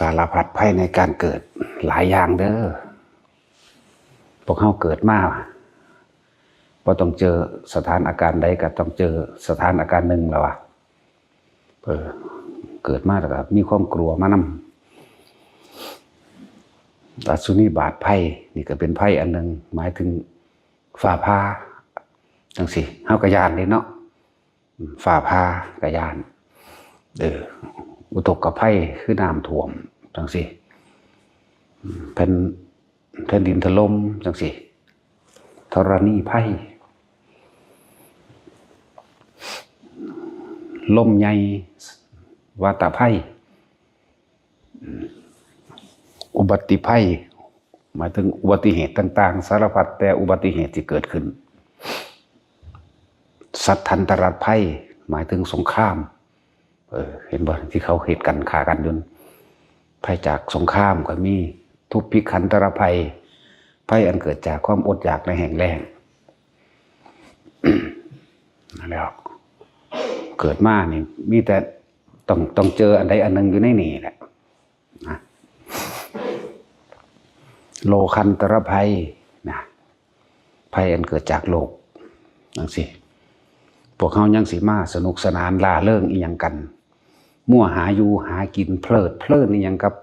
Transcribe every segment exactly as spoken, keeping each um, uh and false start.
สารพัดภัยในการเกิดหลายอย่างเด้อ พวกเฮาเกิดมาบ่ต้องเจอสถานการณ์ใดก็ต้องเจอสถานการณ์หนึ่งแล้ววะ เออ เกิดมาแล้วก็มีความกลัวมานำ อสุนิบาตภัย นี่ก็เป็นภัยอันหนึ่ง หมายถึงฟ้าผ่าจังซี่ เฮาก็ย้านเด้เนาะ ฟ้าผ่าก็ย้าน เออ อุทกภัยคือน้ำท่วมจังซี่ แผ่น แผ่นดินถล่มจังซี่ ธรณีภัย ลมใหญ่ วาตภัย อุบัติภัย หมายถึงอุบัติเหตุต่างๆ สารพัดแต่อุบัติเหตุที่เกิดขึ้น สัตถันตรภัย หมายถึงสงคราม เออ เห็นบ่ ที่เขาเฮ็ดกันฆ่ากันอยู่ ภัยจากสงครามก็มี ทุพพิขันตรภัย ภัยอันเกิดจากความอดอยากและแห้งแล้ง นั่นแหละ เกิดมานี่มีแต่ต้องต้องเจออันใดอันหนึ่งอยู่ในนี่แหละนะ โลคันตรภัยนะ ภัยอันเกิดจากโลกจังซี่ พวกเฮายังสิมาสนุกสนานร่าเริงอีหยังกัน มั่วหาอยู่หากินเพลิดเพลินอีหยังกับ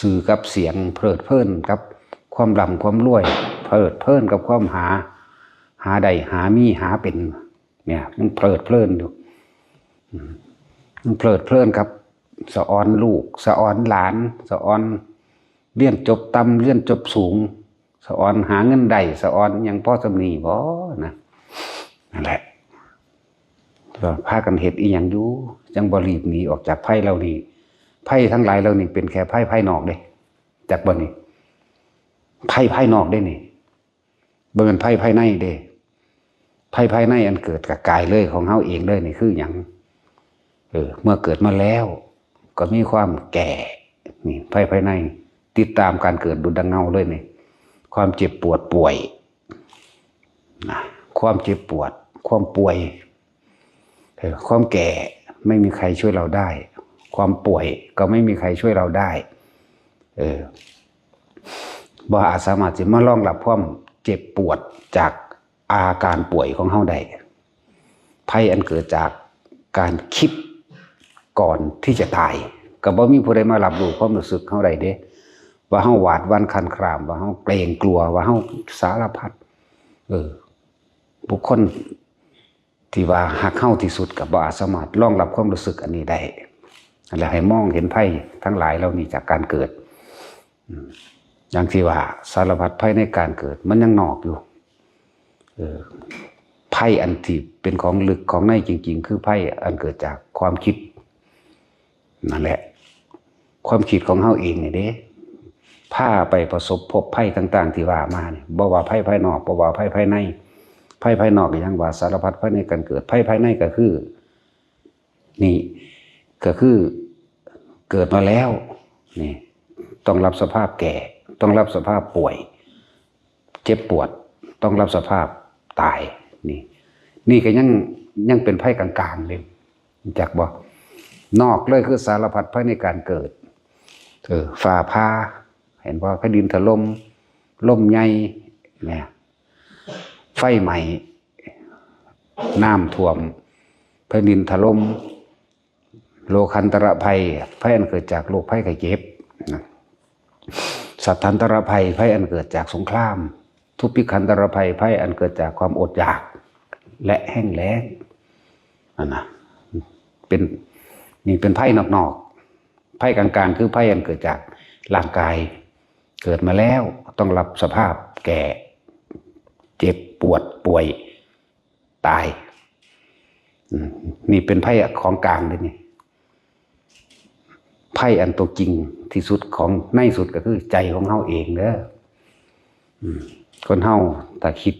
สื่อกับเสียง เพลิดเพลินกับความร่ำความรวย เพลิดเพลินกับความหา หาได้หามีหาเป็น เนี่ย มันเพลิดเพลินอยู่ อืม มันเพลิดเพลินครับ สะออนลูก สะออนหลาน สะออนเรียนจบต่ำ เรียนจบสูง สะออนหาเงินได้ สะออนหยังพอส่ำนี้บ่นะ นั่นแหละ ก็พากันเฮ็ดอีหยังอยู่ จั่งบ่รีบหนีออกจากภัยเหล่านี้ ภัยทั้งหลายเหล่านี้เป็นแค่ภัยภายนอกเด้ จักบ่นี่ ภัยภายนอกเด้นี่ บ่แม่นภัยภายในเด้ ภัยภายในอันเกิดกับกายเลยของเฮาเองเลยนี่คือหยัง เออ เมื่อเกิดมาแล้ว ก็มีความแก่ นี่ ภัยภายใน ติดตามการเกิดดุจดังเงาเลยนี่ ความเจ็บปวดป่วย นะ ความเจ็บปวด ความป่วย เออ ความแก่ไม่มีใครช่วยเราได้ ความป่วยก็ไม่มีใครช่วยเราได้ เออ บ่อาจสามารถจะมารองรับความเจ็บปวดจากอาการป่วยของเฮาได้ ภัยอันเกิดจากการคิดก่อนที่จะตาย ก็บ่มีผู้ใดมารับรู้ความรู้สึกเฮาได้เด้ ว่าเฮาหวาดหวั่นคลานคลาม ว่าเฮาเกรงกลัว ว่าเฮาสารพัด เออ บุคคลที่ว่าฮักเฮาที่สุดก็บ่อาจสามารถรองรับความรู้สึกอันนี้ได้ แล้วให้มองเห็นภัยทั้งหลายเหล่านี้จากการเกิด อืม อย่างที่ว่าสารพัดภัยในการเกิดมันยังนอกอยู่ เออ ภัยอันที่เป็นของลึกของในจริงๆ คือภัยอันเกิดจากความคิด นั่นแหละ ความคิดของเฮาเองนี่เด้ พาไปประสบพบภัยต่างๆ ที่ว่ามานี่ บ่ว่าภัยภายนอก บ่ว่าภัยภายใน ภัยภายนอกก็ยังว่าสารพัดภัยในการเกิด ภัยภายในก็คือ นี่ ก็คือเกิดมาแล้ว นี่ ต้องรับสภาพแก่ ต้องรับสภาพป่วย เจ็บปวด ต้องรับสภาพตาย นี่ นี่ก็ยัง ยังเป็นภัยกลางๆ เลย รู้จักบ่ นอกเลยคือสารพัดภัยในการเกิด เออ ฟ้าผ่า เห็นบ่ แผ่นดินถล่ม ลมใหญ่ เนี่ย ไฟไหม้ น้ำท่วม แผ่นดินถล่ม โลคันตรภัย ภัยอันเกิดจากโรคภัยไข้เจ็บนะ สัตถันตรภัย ภัยอันเกิดจากสงคราม ทุพพิขันตรภัย ภัยอันเกิดจากความอดอยาก และแห้งแล้ง อันนะ เป็น นี่เป็นภัยนอกๆ ภัยกลางๆ คือภัยอันเกิดจากร่างกาย เกิดมาแล้วต้องรับสภาพแก่ เจ็บปวดป่วย ตาย อืม นี่เป็นภัยของกลางเลยนี่ ภัยอันตัวจริงที่สุดของในสุดก็คือใจของเฮาเองเด้อ อืม คนเฮาถ้าคิด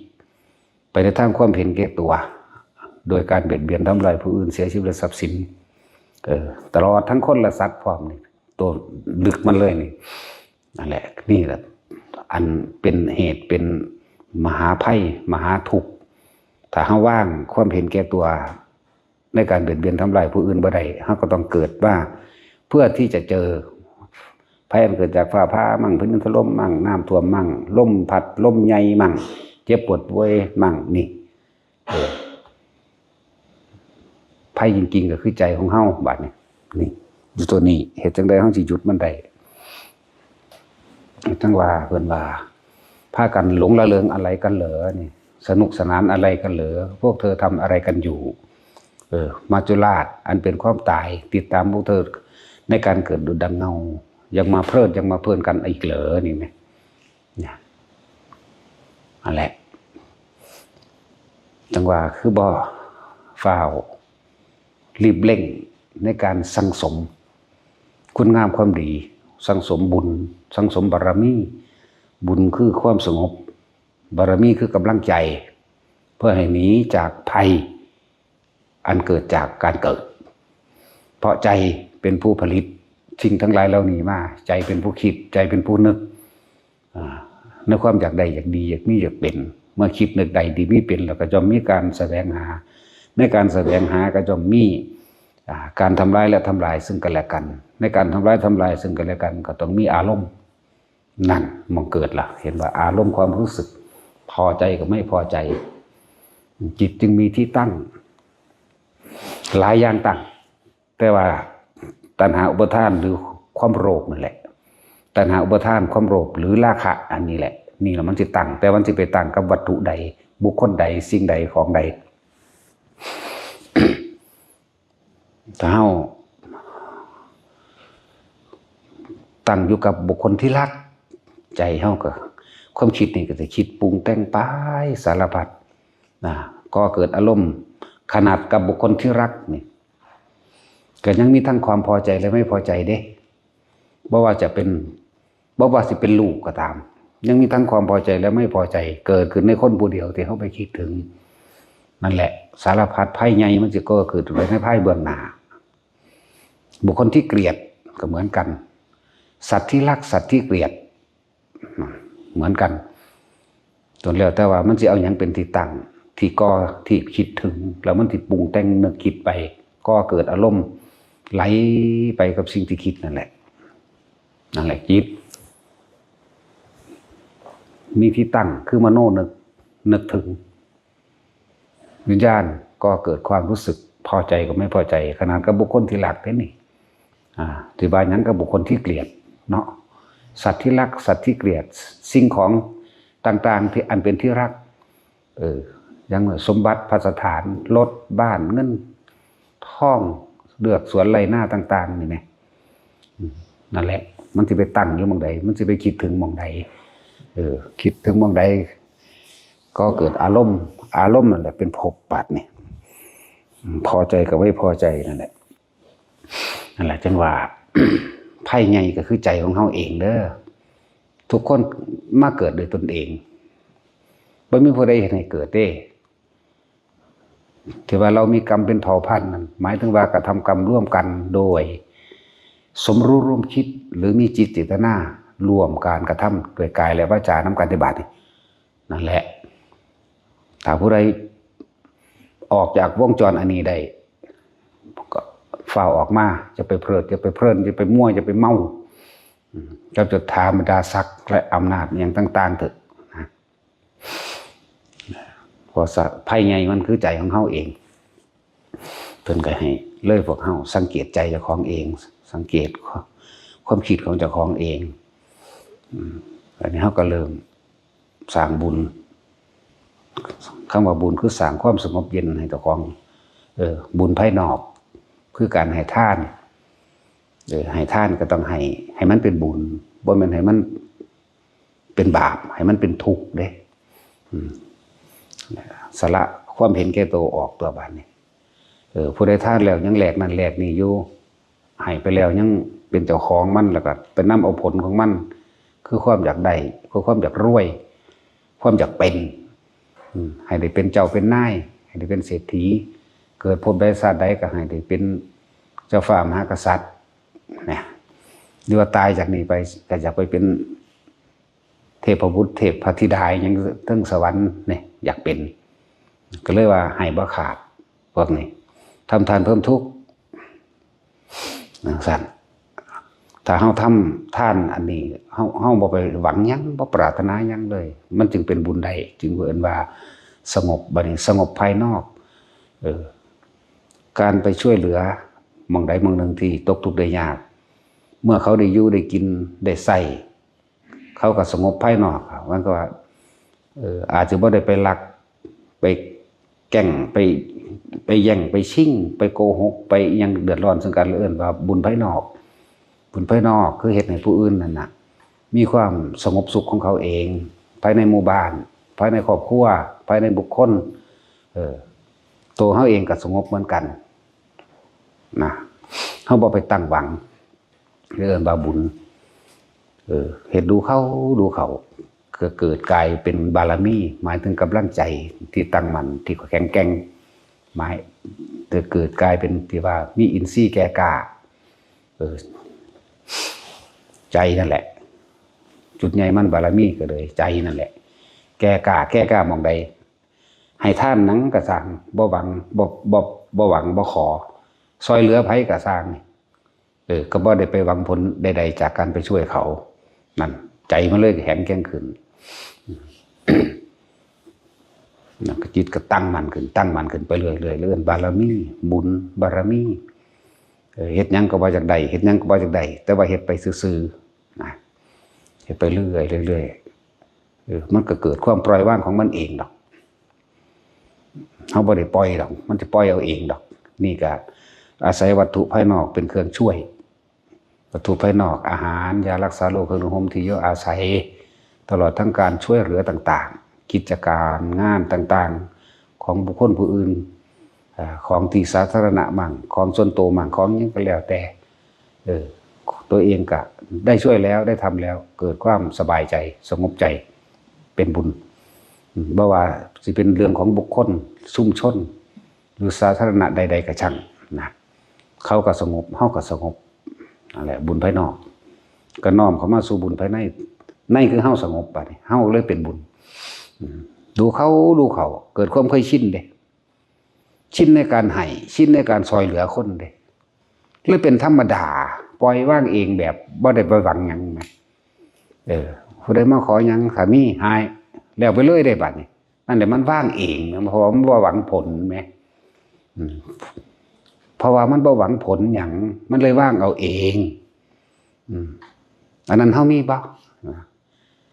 ไปในทางความเห็นแก่ตัว โดยการเบียดเบียนทำลายผู้อื่น เสียชีวิตและทรัพย์สิน เออ ตลอดทั้งคนและสัตว์พร้อมนี่ ตัวลึกมันเลยนี่ นั่นแหละ นี่แหละ อันเป็นเหตุเป็นมหาภัย มหาทุกข์ ถ้าเฮาวางความเห็นแก่ตัว ในการเบียดเบียนทำลายผู้อื่นบ่ได้ เฮาก็ต้องเกิดมาเพื่อที่จะเจอ ภัยอันเกิดจากฟ้าผ่ามั่ง แผ่นดินถล่มมั่ง น้ำท่วมมั่ง ลมพัดลมใหญ่มั่ง เจ็บปวดป่วยมั่ง นี่ เออ ภัยจริงๆ ก็คือใจของเฮา บาดนี้ นี่ อยู่ตัวนี้ เฮ็ดจั่งใดเฮาสิหยุดมันได้ จั่งว่าเพิ่นว่า พากันหลงระเริงอะไรกันเหรอนี่ สนุกสนานอะไรกันเหรอ พวกเธอทำอะไรกันอยู่ เออ มัจจุราชอันเป็นความตายติดตามพวกเธอในการเกิดดุจดังเงา ยังมาเพลิดยังมาเพลินกันอีกเหรอนี่นะ เนี่ย นั่นแหละ จั่งว่าคือบ่ฟ้าว รีบเร่งในการสั่งสม คุณงามความดี สั่งสมบุญ สั่งสมบารมี บุญคือความสงบ บารมีคือกำลังใจ เพื่อให้หนีจากภัย อันเกิดจากการเกิด เพราะใจเป็นผู้ผลิตสิ่งทั้งหลายเหล่านี้มา ใจเป็นผู้คิด ใจเป็นผู้นึก อ่า ในความอยากได้อยากดีอยากมีอยากเป็น เมื่อคิดนึกได้ดีมีเป็น แล้วก็ย่อมมีการแสวงหา ในการแสวงหาก็ย่อมมี อ่า การทำร้ายและทำลายซึ่งกันและกัน ในการทำร้ายทำลายซึ่งกันและกัน ก็ต้องมีอารมณ์ นั่นหม่องเกิดละ เห็นว่าอารมณ์ความรู้สึก พอใจกับไม่พอใจ จิตจึงมีที่ตั้ง หลายอย่างตั้ง แต่ว่าตัณหาอุปาทานหรือความโลภนั่นแหละ ตัณหาอุปาทานความโลภหรือราคะอันนี้แหละ นี่แหละมันสิตั้ง แต่มันสิไปตั้งกับวัตถุใด บุคคลใด สิ่งใด ของใด ถ้าเฮาตั้งอยู่กับบุคคลที่รัก ใจเฮาก็ ความคิดนี่ก็จะคิดปรุงแต่งไปสารพัดนะ ก่อเกิดอารมณ์ ขนาดกับบุคคลที่รักนี่ ก็ยังมีทั้งความพอใจและไม่พอใจเด้ บ่ว่าจะเป็น บ่ว่าสิเป็นลูกก็ตาม ยังมีทั้งความพอใจและไม่พอใจ เกิดขึ้นในคนผู้เดียวที่เฮาไปคิดถึง นั่นแหละ สารพัดภัยใหญ่มันสิก่อเกิดขึ้นในภายเบื้องหน้า บุคคลที่เกลียดก็เหมือนกัน สัตว์ที่รัก สัตว์ที่เกลียด เหมือนกัน จนแล้วแต่ว่ามันสิเอาหยังเป็นที่ตั้ง ที่ก่อ ที่คิดถึง แล้วมันสิปรุงแต่งนึกคิดไป ก่อเกิดอารมณ์ ไหลไปกับสิ่งที่คิดนั่นแหละ นั่นแหละจิต มีที่ตั้งคือมโนนึก นึกถึง วิญญาณก่อเกิดความรู้สึกพอใจกับไม่พอใจ ขนาดกับบุคคลที่รักเด้นี่ อ่า ที่ว่าหยังกับบุคคลที่เกลียดเนาะ สัตว์ที่รัก สัตว์ที่เกลียด สิ่งของต่างๆที่อันเป็นที่รัก เออ อย่างสมบัติพัสถาน รถ บ้าน เงิน ทอง เฮือกสวนไร่นาต่างๆนี่แหม อืม นั่นแหละ มันสิไปตั้งอยู่หม่องใด มันสิไปคิดถึงหม่องใด เออ คิดถึงหม่องใด ก็เกิดอารมณ์ อารมณ์นั่นแหละเป็นภพบาดนี่ อืม พอใจกับไม่พอใจนั่นแหละ นั่นแหละจั่งว่า ภัยใหญ่ก็คือใจของเฮาเองเด้อ ทุกคนมาเกิดโดยตนเอง บ่มีผู้ใดเฮ็ดให้เกิดเด้ ที่ว่าเรามีกรรมเป็นเผ่าพันธุ์นั่น หมายถึงว่ากระทำกรรมร่วมกันโดยสมรู้ร่วมคิด หรือมีจิตเจตนาร่วมการกระทำด้วยกายและวาจานำกัน ที่บาดนี่ นั่นแหละ ถ้าผู้ใดออกจากวงจรอันนี้ได้ ก็ฟ้าวออกมา จะไปเพลิด จะไปเพลิน จะไปมั่ว จะไปเมา อืม กับยศถาบรรดาศักดิ์และอำนาจอย่างต่างๆเถอะนะ เพราะสะ ภัยใหญ่มันคือใจของเฮาเอง เพิ่นก็ให้เลยพวกเฮาสังเกตใจเจ้าของเอง สังเกตความคิดของเจ้าของเอง อืม อันนี้เฮาก็เริ่มสร้างบุญ คำว่าบุญคือสร้างความสงบเย็นให้เจ้าของ เออ บุญภายนอก คือการให้ทาน เออ ให้ทานก็ต้องให้ ให้มันเป็นบุญ บ่แม่นให้มันเป็นบาป ให้มันเป็นทุกข์เด้ อืม สละความเห็นแก่ตัวออกตัวบาดนี้ เออ ผู้ใดทานแล้วยังแลกนั่นแลกนี่อยู่ ให้ไปแล้วยังเป็นเจ้าของมัน แล้วก็ไปนำเอาผลของมัน คือความอยากได้ คือความอยากรวย ความอยากเป็น อืม ให้ได้เป็นเจ้าเป็นนาย ให้ได้เป็นเศรษฐี เกิดภพใดชาติใดก็ให้ได้เป็นเจ้าฟ้ามหากษัตริย์ นะ หรือว่าตายจากนี้ไปก็อยากไปเป็นเทพบุตรเทพธิดาหยังเทิงสวรรค์นี่ อยากเป็น ก็เลยว่าให้บ่ขาด พวกนี้ ทำทานเพิ่มทุกข์ จั่งซั้น ถ้าเฮาทำทานอันนี้ เฮา เฮาบ่ไปหวังหยัง บ่ปรารถนาหยังเลย มันจึงเป็นบุญได้ จึงเอิ้นว่าสงบ บัดนี้สงบภายนอก เออ การไปช่วยเหลือหม่องใดหม่องหนึ่งที่ตกทุกข์ได้ยาก เมื่อเขาได้อยู่ได้กินได้ใช้ เขาก็สงบภายนอกอะ มันก็ว่า เออ อาจจะบ่ได้ไปลัก ไปแก่ง ไป ไปแย่ง ไปชิง ไปโกหก ไปอิหยังเดือดร้อนซึ่งกันและกัน เอิ้นว่าบุญภายนอก บุญภายนอกคือเฮ็ดให้ผู้อื่นนั่นน่ะ มีความสงบสุขของเขาเอง ภายในหมู่บ้าน ภายในครอบครัว ภายในบุคคล เออ ตัวเขาเองก็สงบเหมือนกัน นะ เขาบ่ไปตั้งหวัง เอิ้นว่าบุญ เออ เฮ็ดดูเขา ดูเขา ก็เกิดกลายเป็นบารมี หมายถึงกำลังใจที่ตั้งมั่น ที่แข็งแกร่ง หมาย จะเกิดกลายเป็นที่ว่ามีอินทรีย์แก่กล้า เออ ใจนั่นแหละ จุดใหญ่มันบารมีก็เลย ใจนั่นแหละ แก่กล้า แก่กล้าหม่องใด ให้ทานหยังก็ซ่าง บ่หวัง บ่ บ่ บ่หวัง บ่ขอ ซ่อยเหลือไผก็ซ่าง เออ ก็บ่ได้ไปหวังผลใดๆจากการไปช่วยเขา นั่น ใจมันเลยแข็งแกร่งขึ้น นั่นก็จิตก็ตั้งมั่นขึ้น ตั้งมั่นขึ้นไปเรื่อยๆ เอิ้นบารมี บุญบารมี เออ เฮ็ดหยังก็บ่อยากได้ เฮ็ดหยังก็บ่อยากได้ แต่ว่าเฮ็ดไปซื่อๆ นะ เฮ็ดไปเรื่อยๆ เรื่อยๆ เออ มันก็เกิดความปล่อยวางของมันเองดอก เฮาบ่ได้ปล่อยดอก มันจะปล่อยเอาเองดอก นี่ก็อาศัยวัตถุภายนอกเป็นเครื่องช่วย วัตถุภายนอก อาหาร ยารักษาโรค เครื่องนุ่งห่ม ที่อยู่อาศัย ตลอดทั้งการช่วยเหลือต่างๆ กิจการงานต่างๆ ของบุคคลผู้อื่น อ่า ของที่สาธารณะมั่ง ของส่วนตัวมั่ง ของหยังก็แล้วแต่ เออ ตัวเองก็ได้ช่วยแล้ว ได้ทำแล้ว เกิดความสบายใจ สงบใจ เป็นบุญ อืม บ่ว่าสิเป็นเรื่องของบุคคล ชุมชน หรือสาธารณะใดๆก็ช่างนะ เขาก็สงบ เฮาก็สงบ นั่นแหละ บุญภายนอก ก็น้อมเข้ามาสู่บุญภายใน ในคือเฮาสงบ บัดนี้เฮาเลยเป็นบุญ อืม ดูเขา ดูเขา เกิดความเคยชินเด้ ชินในการให้ ชินในการซ่อยเหลือคนเด้ เลยเป็นธรรมดา ปล่อยวางเองแบบบ่ได้ไปหวังหยังนะ เออ ผู้ใดมาขอหยัง ถ้ามีให้ แล้วไปเลยเด้บัดนี้ นั่นแหละมันวางเอง เพราะว่ามันบ่หวังผลแหม อืม เพราะว่ามันบ่หวังผลหยัง มันเลยวางเอาเอง อืม อันนั้นเฮามีบ่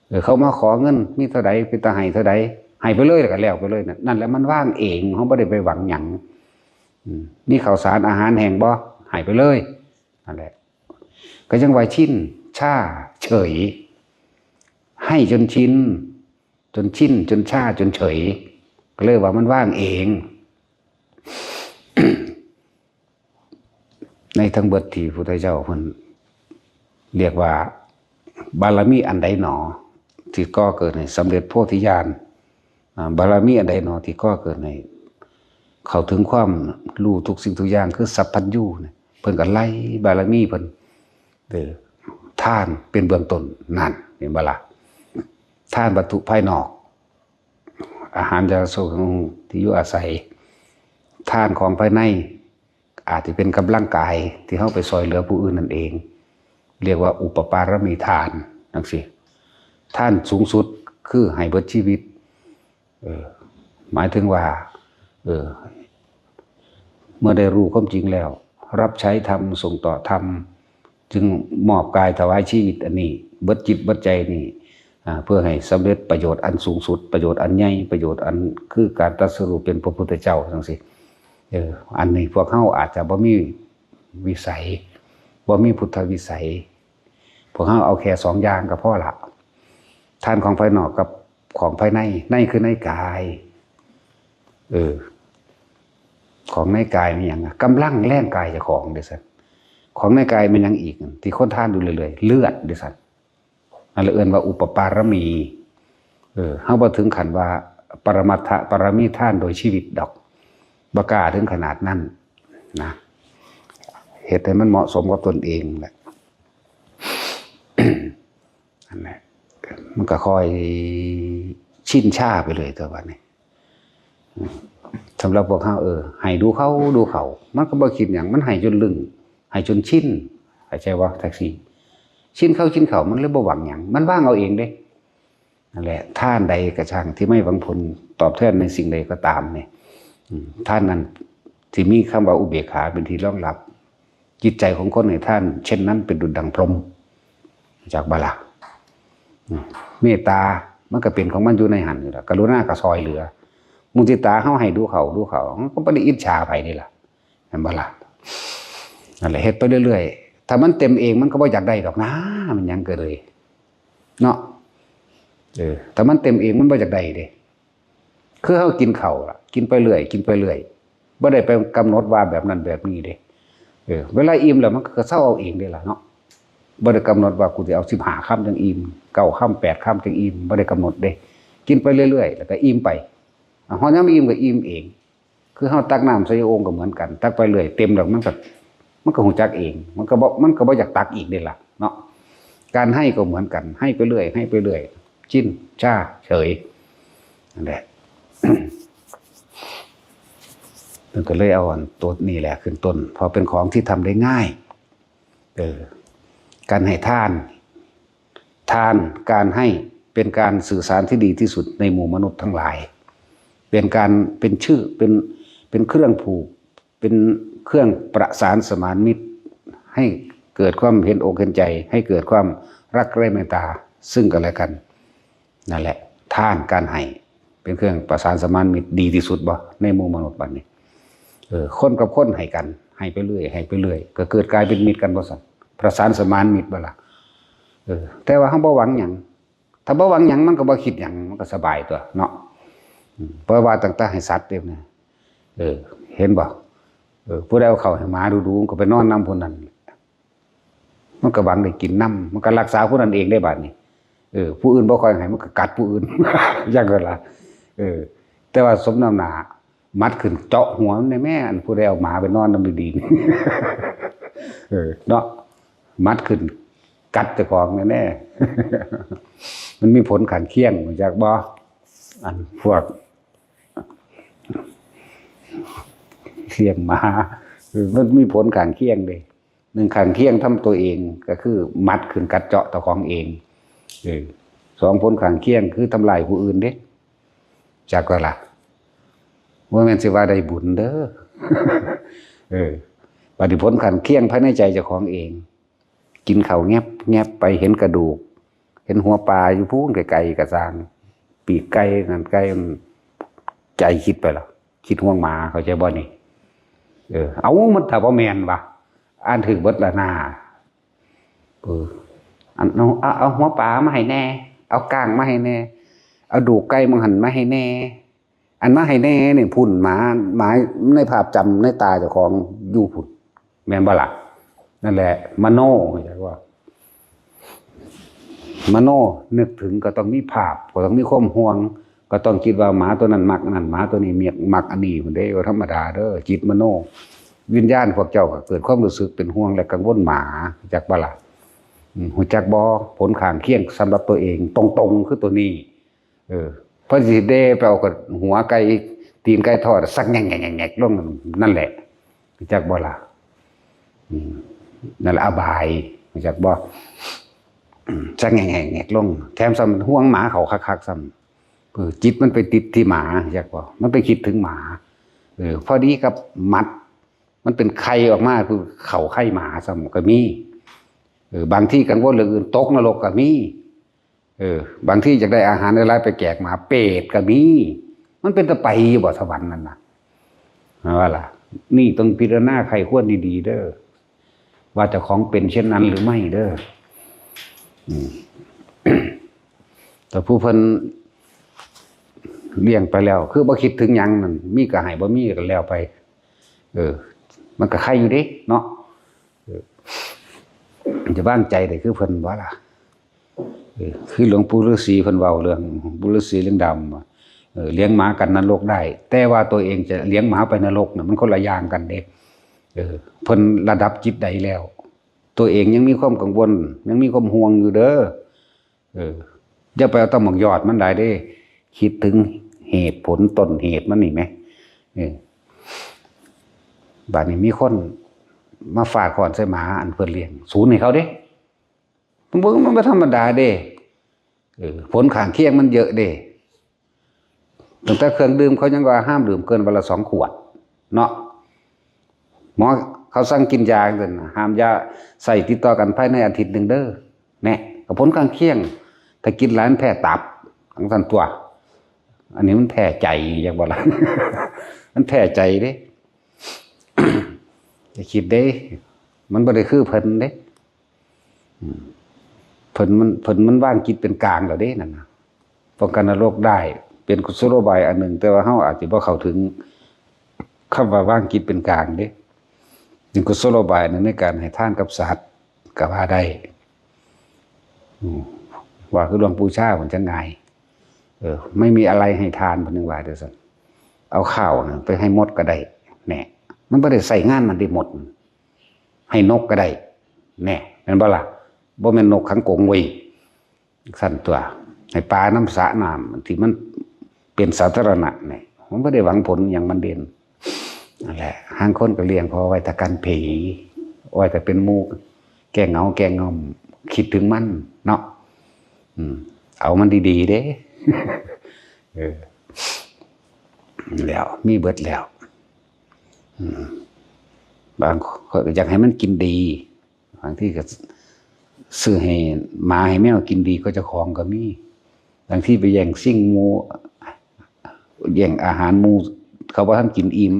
เออ เขามาขอเงิน มีเท่าใด เป็นตาให้เท่าใด ให้ไปเลย แล้วก็แล้วไปเลยนะ นั่นแหละมันวางเอง เฮาบ่ได้ไปหวังหยัง อืม มีข้าวสารอาหารแห้งบ่ ให้ไปเลย นั่นแหละ ก็ยังว่าชิน ชา เฉย ให้จนชิน จนชิน จนชา จนเฉย ก็เลยว่ามันวางเอง ในทั้งเบิดที่พุทธเจ้าเพิ่นเรียกว่า บารมีอันใดหนอ ที่ก่อเกิดให้สำเร็จโพธิญาณ อ่า บารมีอันใดหนอ ที่ก่อเกิดให้เข้าถึงความรู้ทุกสิ่งทุกอย่าง คือสัพพัญญูเนี่ย เพิ่นก็ไล่บารมีเพิ่น เออ ทานเป็นเบื้องต้น นั่น เห็นบ่ล่ะ ทานวัตถุภายนอก อาหาร ยารักษาโรค เครื่องนุ่งห่ม ที่อยู่อาศัย ทานของภายใน อาจจะเป็นกำลังกายที่เฮาไปซ่อยเหลือผู้อื่นนั่นเอง เรียกว่าอุปปารมีทานจั่งซี้ ทานสูงสุดคือให้เบิดชีวิต เออ หมายถึงว่า เออ เมื่อได้รู้ความจริงแล้ว รับใช้ธรรม ส่งต่อธรรม จึงมอบกายถวายชีวิตอันนี้ เบิดจิตเบิดใจนี่ อ่า เพื่อให้สำเร็จประโยชน์อันสูงสุด ประโยชน์อันใหญ่ ประโยชน์อันคือการตรัสรู้เป็นพระพุทธเจ้าจั่งซี้ เออ อันนี้พวกเฮาอาจจะบ่มีวิสัย บ่มีพุทธวิสัย พวกเฮาเอาแค่สองอย่างก็พอละ ทานของภายนอกกับของภายใน ในคือในกาย เออ ของในกายมีหยังอะ กำลังแรงกายเจ้าของเด้อซั่น ของในกายมีหยังอีก ที่คนทานอยู่เรื่อยๆ เลือดเด้อซั่น นั่นแหละเอิ้นว่าอุปปารมี เออ เฮาบ่ถึงขั้นว่าปรมัตถปารมีทานโดยชีวิตดอก บ่กล้าถึงขนาดนั้นนะ เฮ็ดให้มันเหมาะสมกับตนเองแหละ นั่นแหละ มันก็ค่อยชินชาไปเลยตัวบัดนี้ สำหรับพวกเฮา เออ ให้ดูเขา ดูเขา มันก็บ่คิดหยัง มันให้จนลึง ให้จนชิน เข้าใจบ่ จั่งซี้ ชินข้าวชินข้าว มันเลยบ่หวังหยัง มันวางเอาเองเด้ นั่นแหละ ทานใดก็ช่างที่ไม่หวังผลตอบแทนในสิ่งใดก็ตามเนี่ย อืม ทานนั้นที่มีคำว่าอุเบกขาเป็นที่รองรับ จิตใจของคนให้ทานเช่นนั้นเป็นดุจดังพรหม จากบาลา อืม เมตตามันก็เป็นของมันอยู่ในหันอยู่แล้ว กรุณาก็ซอยเหลือ มุทิตาเฮาให้ดูเขาดูเขา มันก็บ่ได้อิจฉาไผนี่ล่ะ แม่นบ่ล่ะ นั่นแหละ เฮ็ดไปเรื่อยๆ ถ้ามันเต็มเองมันก็บ่อยากได้ดอกนะ มันหยังก็เลย เนาะ เออ ถ้ามันเต็มเองมันบ่อยากได้เด้ คือเฮากินข้าวล่ะ กินไปเรื่อย กินไปเรื่อย บ่ได้ไปกำหนดว่าแบบนั้นแบบนี้เด้ เออ เวลาอิ่มแล้วมันก็เซาเอาเองเด้ล่ะเนาะ บ่ได้กำหนดว่ากูสิเอาสิบห้าคำจั่งอิ่ม เก้าคำ แปดคำจั่งอิ่ม บ่ได้กำหนดเด้ กินไปเรื่อยๆ แล้วก็อิ่มไป อ่ะ ฮอดยามอิ่มก็อิ่มเอง คือเฮาตักน้ำใส่โอ่งก็เหมือนกัน ตักไปเรื่อย เต็มแล้วมันก็ มันก็ฮู้จักเอง มันก็บ่ มันก็บ่อยากตักอีกเด้ล่ะเนาะ การให้ก็เหมือนกัน ให้ไปเรื่อย ให้ไปเรื่อย ชินชาเฉย นั่นแหละ เพิ่นก็เลยเอาอันตัวนี้แหละขึ้นต้น เพราะเป็นของที่ทำได้ง่าย เออ การให้ทาน ทาน การให้เป็นการสื่อสารที่ดีที่สุดในหมู่มนุษย์ทั้งหลาย เป็นการ เป็นชื่อ เป็น เป็นเครื่องผูก เป็นเครื่องประสานสมานมิตร ให้เกิดความเห็นอกเห็นใจ ให้เกิดความรักใคร่เมตตาซึ่งกันและกัน นั่นแหละ ทาน การให้เป็นเครื่องประสานสมานมิตรดีที่สุดบ่ ในหมู่มนุษย์บัดนี้ เออ คนกับคนให้กัน ให้ไปเรื่อย ให้ไปเรื่อย ก็เกิดกลายเป็นมิตรกันบ่ซั่น ประสานสมานมิตรบ่ล่ะ เออ แต่ว่าเฮาบ่หวังหยัง ถ้าบ่หวังหยังมันก็บ่คิดหยัง มันก็สบายตัวเนาะ อืม เพราะว่าตั้งแต่ให้สัตว์เด้นะ เออ เห็นบ่ เออ ผู้ใดเอาข้าวให้หมาดูๆ มันก็ไปนอนนำผู้นั้น มันก็หวังได้กินนำ มันก็รักษาผู้นั้นเองได้บัดนี้ เออ ผู้อื่นบ่ค่อยให้ มันก็กัดผู้อื่น อย่างนั้นล่ะ เออ แต่ว่าสมน้ำหน้า หมัดขึ้นเจาะหัวมันแน่แม่ อันผู้ใดเอาหมาไปนอนนำดีๆ เออ เนาะ หมัดขึ้นกัดเจ้าของแน่ๆ มันมีผลข้างเคียง รู้จักบ่ อันพวกเลี้ยงหมา เออ มันมีผลข้างเคียงเด้ หนึ่งข้างเคียงทำตัวเองก็คือหมัดขึ้นกัดเจาะเจ้าของเอง เออ สองผลข้างเคียงคือทำลายผู้อื่นเด้ จักว่าล่ะ บ่แม่นสิว่าได้บุญเด้อ เออ บัดนี้ผลข้างเคียงภายในใจเจ้าของเอง กินข้าวแงบแงบไปเห็นกระดูก เห็นหัวปลาอยู่พู้นไกลๆ ก็ซ่าง ปีกไก่นั่นไก่มัน ใจคิดไปแล้ว คิดห่วงหมา เข้าใจบ่นี่ เออ เอามันถ้าบ่แม่นวะ อ่านถือเบิดละหน้า เออ อัน เอา เอา เอาหัวปลามาให้แน่ เอาก้างมาให้แน่ เอาดูกไก่มังหันมาให้แน่ อันมาให้แน่นี่พุ่นหมา หมาในภาพจำในตาเจ้าของอยู่พุ่น แม่นบ่ล่ะ นั่นแหละ มโน เข้าใจว่า มโนนึกถึงก็ต้องมีภาพ ก็ต้องมีความห่วง ก็ต้องคิดว่าหมาตัวนั้นมักอันนั้น หมาตัวนี้มัก มักอันนี้ พุ้นเด้ บ่ธรรมดาเด้อ จิตมโน วิญญาณพวกเจ้าก็เกิดความรู้สึกเป็นห่วงและกังวลหมา จักบ่ล่ะ อืม ฮู้จักบ่ ผลข้างเคียงสำหรับตัวเอง ตรงๆ คือตัวนี้ เออ เพิ่นสิเด้ไปเอากับหัวไก่ ตีนไก่ทอด สักแงกๆๆๆ ลง นั่นแหละ ฮู้จักบ่ล่ะ อืม นั่นแหละอบาย ฮู้จักบ่ อืม สักแงกๆๆ ลง แถมซ้ำห่วงหมาเขาคักๆ ซ้ำ เออ จิตมันไปติดที่หมา ฮู้จักบ่ มันไปคิดถึงหมา เออ พอดีกับหมัด มันเป็นไข่ออกมา คือเข่าไข่หมาซ้ำก็มี เออ บางทีกังวลเรื่องอื่น ตกนรกก็มี เออ บางทีอยากได้อาหารหลายๆ ไปแจกหมา เปรตก็มี มันเป็นตาไปอยู่บ่สวรรค์นั่นน่ะ ว่าล่ะ นี่ต้องพิจารณาใคร่ครวญดีๆ เด้อ ว่าเจ้าของเป็นเช่นนั้นหรือไม่เด้อ อืม แต่ผู้เพิ่นเลี้ยงไปแล้ว คือบ่คิดถึงหยังนั่น มีก็ให้ บ่มีก็แล้วไป เออ มันก็ไข่อยู่เด้เนาะ เออ จะวางใจได้คือเพิ่นบ่ล่ะ เออ คือหลวงปู่ฤาษีเพิ่นเว้าเรื่องปู่ฤาษีลิงดำว่า เออ เลี้ยงหมากันนรกได้ แต่ว่าตัวเองจะเลี้ยงหมาไปนรกน่ะ มันคนละอย่างกันเด้ เออ เพิ่นระดับจิตใดแล้ว ตัวเองยังมีความกังวล ยังมีความห่วงอยู่เด้อ เออ อย่าไปเอาแต่หมากยอดมันหลายเด้ คิดถึงเหตุผลต้นเหตุมันนี่แหม เออ บาดนี้มีคนมาฟาดค้อนใส่หมาอันเพิ่นเลี้ยง สูนให้เขาเด้ มันบ่มันบ่ธรรมดาเด้ เออ ผลข้างเคียงมันเยอะเด้ ตั้งแต่เครื่องดื่มเขายังว่าห้ามดื่มเกินวันละสองขวด เนาะ หมอเขาสั่งกินยาจั่งซี้นะ ห้ามยาใส่ติดต่อกันภายในอาทิตย์หนึ่งเด้อ แน่ กับผลข้างเคียง ถ้ากินหลายมันแพ้ตับ จั่งซั้นตั๊ว อันนี้มันแพ้ใจ จั่งบ่ล่ะ มันแพ้ใจเด้ อย่าคิดเด้ มันบ่ได้คือเพิ่นเด้ อืม เพิ่นมัน เพิ่นมันวางจิตเป็นกลางแล้วเด้นั่นน่ะ ป้องกันนรกได้ เป็นกุศโลบายอันหนึ่ง แต่ว่าเฮาอาจจะบ่เข้าถึงคำว่าวางจิตเป็นกลางเด้ เป็นกุศโลบายอันหนึ่งในการให้ทานกับสัตว์ ก็ว่าได้ อืม ว่าคือหลวงปู่ชาเพิ่นจั่งง่าย เออ ไม่มีอะไรให้ทาน เพิ่นยังว่าจั่งซั้น เอาข้าวน่ะไปให้มดก็ได้ แน่ มันบ่ได้ใช้งานมันได้มด ให้นกก็ได้ แน่ แม่นบ่ล่ะ บ่แม่นนกขังกรงเว้ย จั่งซั้นตั๊ว ให้ปลานำสระน้ำที่มันเป็นสาธารณะนี่ มันบ่ได้หวังผลหยัง มันเด่น นั่นแหละ ห่างคนก็เลี้ยงพอไว้แต่กันผี ไว้แต่เป็นหมู่ แก้เหงา แก้ง่อม คิดถึงมันเนาะ อืม เอามันดีๆเด้ เออ แล้ว มีเบิดแล้ว อืม บางคนก็อยากให้มันกินดี บางทีก็ซื้อให้หมาให้แมวกินดีกว่าเจ้าของก็มี บางทีไปแย่งชิงหมู่ แย่งอาหารหมู่ เขาบ่ทันกินอิ่ม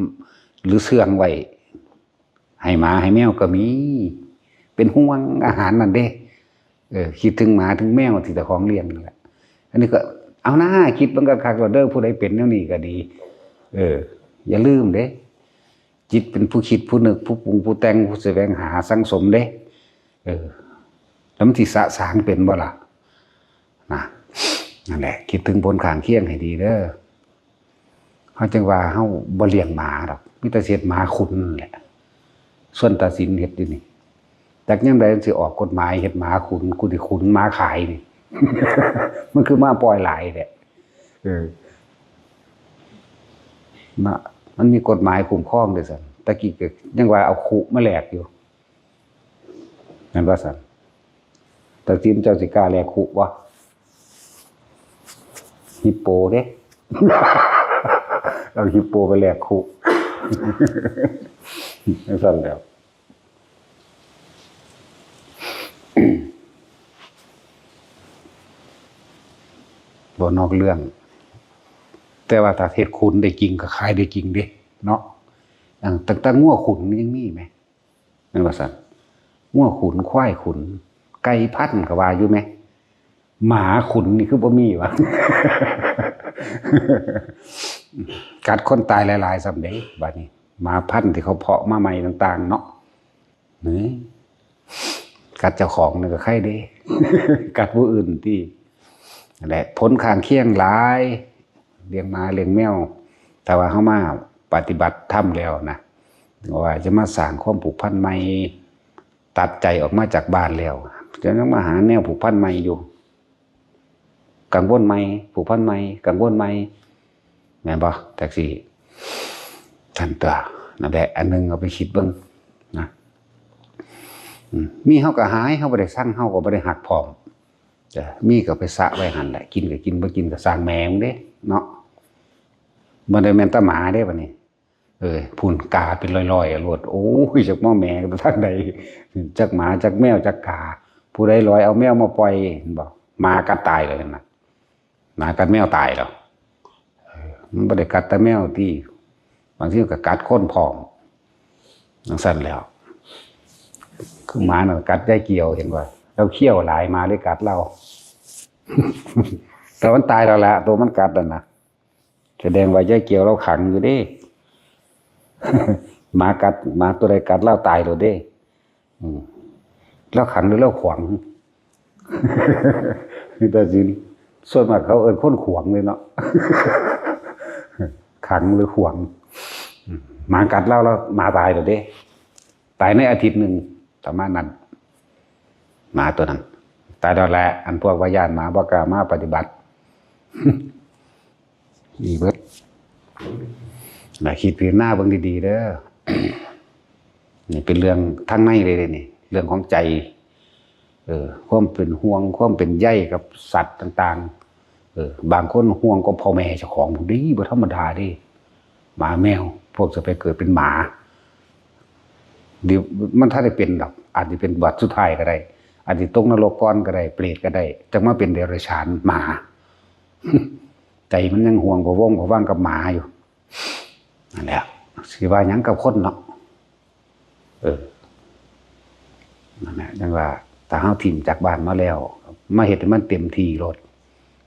หรือเชื่องไว้ ให้หมาให้แมวก็มี เป็นห่วงอาหารนั่นเด้ เออ คิดถึงหมาถึงแมวที่เจ้าของเลี้ยงนั่นแหละ อันนี้ก็เอาหน้าคิดเบิ่งคักๆ แล้วเด้อ ผู้ใดเป็นแนวนี้ก็ดี เออ อย่าลืมเด้ จิตเป็นผู้คิดผู้นึกผู้ปรุงผู้แต่งผู้แสวงหาสั่งสมเด้ เออ แล้วมันสิสะสางเป็นบ่ล่ะ นะ นั่นแหละ คิดถึงผลข้างเคียงให้ดีเด้อ เฮาจั่งว่าเฮาบ่เลี้ยงหมาดอก มีแต่สิเฮ็ดหมาขุนนั่นแหละ ส่วนตาสินเฮ็ดอยู่นี่ จักยามใดมันสิออกกฎหมายเฮ็ดหมาขุน กูสิขุนหมาขายนี่ มันคือหมาปล่อยหลายแท้ เออ มา มันมีกฎหมายคุ้มครองเด้อซั้น ตะกี้ก็ยังว่าเอาคุมาแลกอยู่ แม่นบ่ซั้น ตาสินเจ้าสิกล้าแลกคุบ่ ฮิปโปเด้ เอาฮิปโปไปแลกคุ จั่งซั้นแหล้ว บ่นอกเรื่อง แต่ว่าถ้าเฮ็ดขุนได้จริงก็ขายได้จริงเด้ เนาะ อัน ตั้งแต่งัวขุนยังมีแหม แม่นบ่ซั้น งัวขุน ควายขุน ไก่พันธุ์ก็ว่าอยู่แหม หมาขุนนี่คือบ่มีวะ กัดคนตายหลายๆ ซ้ำเด้ บัดนี้ หมาพันธุ์ที่เขาเพาะมาใหม่ต่างๆ เนาะ นี่ กัดเจ้าของนี่ก็ไคเด้ กัดผู้อื่นติ นั่นแหละ ผลข้างเคียงหลาย เลี้ยงหมาเลี้ยงแมว ถ้าว่าเฮามาปฏิบัติธรรมแล้วนะ ถึงว่าจะมาสร้างความผูกพันใหม่ ตัดใจออกมาจากบ้านแล้ว จะยังมาหาแนวผูกพันใหม่อยู่ กังวลใหม่ ผูกพันใหม่ กังวลใหม่ แม่นบ่ จั่งซี้ ซั้นตั๊ว นั่นแหละ อันหนึ่งเอาไปคิดเบิ่งนะ อืม มีเฮาก็หาย เฮาบ่ได้ซัง เฮาก็บ่ได้ฮักพร้อม จ้ะ มีก็ไปสะไว้หั่นแหละ กินก็กิน บ่กินก็ซ่างแม่มึงเด้ เนาะ บ่ได้แม่นแต่หมาเด้บัดนี้ เออ พุ้นกาเป็นร้อยๆ อะโลด โอ้ย จักหมาแหมไปทางใด จักหมา จักแมว จักกา ผู้ใดลอยเอาแมวมาปล่อย เห็นบ่ หมากัดตายแล้วนั่นน่ะ หมากัดแมวตายแล้ว เออ มันบ่ได้กัดแต่แมวติ บางทีมันก็กัดคนพร้อม จั่งซั้นแหล้ว คือหมาน่ะกัดยายเกี่ยว เห็นบ่ ลาวเคี้ยวหลาย หมาเลยกัดลาว แต่มันตายแล้วล่ะ ตัวมันกัดนั่นน่ะ แสดงว่ายายเกี่ยวลาวขังอยู่เด้ หมากัด หมาตัวใดกัดลาวตายโลดเด้ อืม ลาวขังหรือลาวขวาง มีแต่สิ ส่วนมากเขาเอิ้นคนขวางเลยเนาะ ขังหรือขวาง อืม หมากัดลาว ลาวหมาตายโลดเด้ ตายในอาทิตย์หนึ่ง ประมาณนั้น หมาตัวนั้น ตายแล้วแหละ อันพวกว่าย้านหมาบ่กล้ามาปฏิบัติ นี่เบิด นะ คิดพิจารณาเบิ่งดีๆ เด้อ นี่เป็นเรื่องทางในเลยเด้นี่ เรื่องของใจ เออ ความเป็นห่วง ความเป็นใยกับสัตว์ต่างๆ เออ บางคนห่วงก็พ่อแม่เจ้าของ ดี บ่ธรรมดาเด้ หมาแมว พวกจะไปเกิดเป็นหมา เดี๋ยวมันถ้าได้เป็นดอก อาจจะเป็นบัดสุดท้ายก็ได้ อาจจะตกนรกก่อนก็ได้ เปรตก็ได้ จั่งมาเป็นเดรัจฉาน หมา ใจมันยังห่วงพะวงพะวังกับหมาอยู่ นั่นแหละ สิว่าหยังกับคนเนาะ เออ นั่นแหละ จั่งว่า ถ้าเฮาถิ่มจากบ้านมาแล้ว มาเฮ็ดให้มันเต็มที่โลด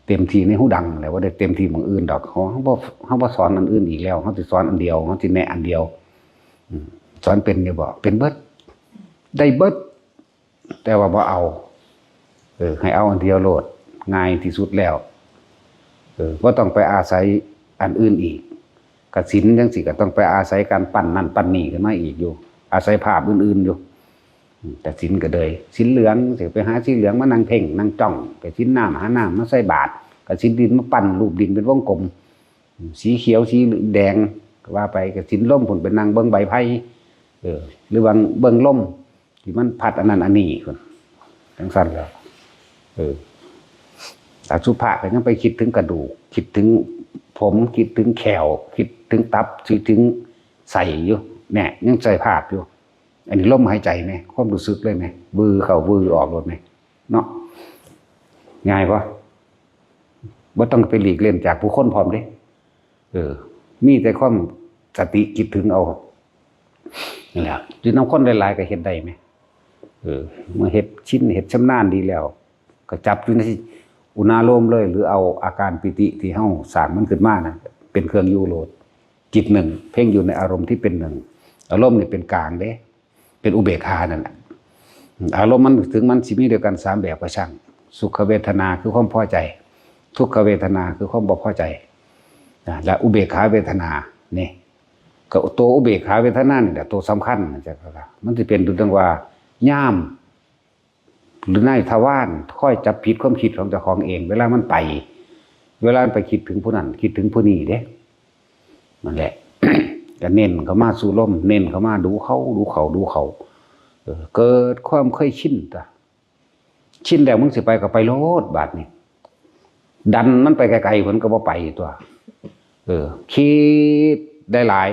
เต็มที่ในฮูดังแหละ บ่ได้เต็มที่หม่องอื่นดอก เฮา เฮาบ่ เฮาบ่สอนอันอื่นอีกแล้ว เฮาสิสอนอันเดียว เฮาสิแนะอันเดียว อืม สอนเป็นอยู่บ่ เป็นเบิด ได้เบิด แต่ว่าบ่เอา เออ ให้เอาอันเดียวโลด ง่ายที่สุดแล้ว เออ บ่ต้องไปอาศัยอันอื่นอีก กสิณจั่งซี้ก็ต้องไปอาศัยการปั้นนั่นปั้นนี่ขึ้นมาอีกอยู่ อาศัยภาพอื่นๆอยู่ อืม แต่ศีลก็เลย ศีลเหลือง สิไปหาศีลเหลืองมานั่งเพ่ง นั่งจ้อง ไปศีลน้ำ หาน้ำมาใส่บาตร กสิณดินมาปั้นรูปดินเป็นวงกลม อืม สีเขียว สีแดง ก็ว่าไป กสิณลมพุ้นไปนั่งเบิ่งใบไผ่ เออ หรือว่าเบิ่งลม ที่มันพัดอันนั้นอันนี้พุ้น จั่งซั่นแหละ เออ อสุภะก็ยังไปคิดถึงกระดูก คิดถึงผม คิดถึงแข้ว คิดถึงตับ คิดถึงไส้อยู่ แน่ ยังใส่ภาพอยู่ อันนี้ลมหายใจแหม ความรู้สึกเลยแหม วือเข้าวือออกโลดแหม เนาะ ง่ายบ่ บ่ต้องไปหลีกเล่นจากผู้คนพร้อมเด้ เออ มีแต่ความสติคิดถึงเอา นั่นแหละ อยู่นำคนหลายๆก็เฮ็ดได้แหม เออ เมื่อเฮ็ดชิน เฮ็ดชำนาญดีแล้ว ก็จับอยู่ในอุณาโลมเลย หรือเอาอาการปีติที่เฮาสร้างมันขึ้นมานะ เป็นเครื่องอยู่โลด จิตหนึ่ง เพ่งอยู่ในอารมณ์ที่เป็นหนึ่ง อารมณ์นี่เป็นกลางเด้ เป็นอุเบกขานั่นแหละ อารมณ์มันถึงมันสิมีด้วยกันสามแบบก็ช่าง สุขเวทนาคือความพอใจ ทุกขเวทนาคือความบ่พอใจ นะ และอุเบกขาเวทนา นี่ ก็ตัวอุเบกขาเวทนานี่แหละตัวสำคัญนะจ๊ะ มันสิเป็นเรื่องว่าย่าม หรือนายทวารคอยจับผิดความคิดของเจ้าของเอง เวลามันไป เวลามันไปคิดถึงผู้นั้น คิดถึงผู้นี้เด้ นั่นแหละ ก็เน้นเข้ามาสู่ลม เน้นเข้ามาดูเขา ดูเขา ดูเขา เออ เกิดความเคยชินจ้ะ ชินแล้วมึงสิไปก็ไปโลดบาดนี้ ดันมันไปไกลๆ เพิ่นก็บ่ไปตัว เออ คิดได้หลาย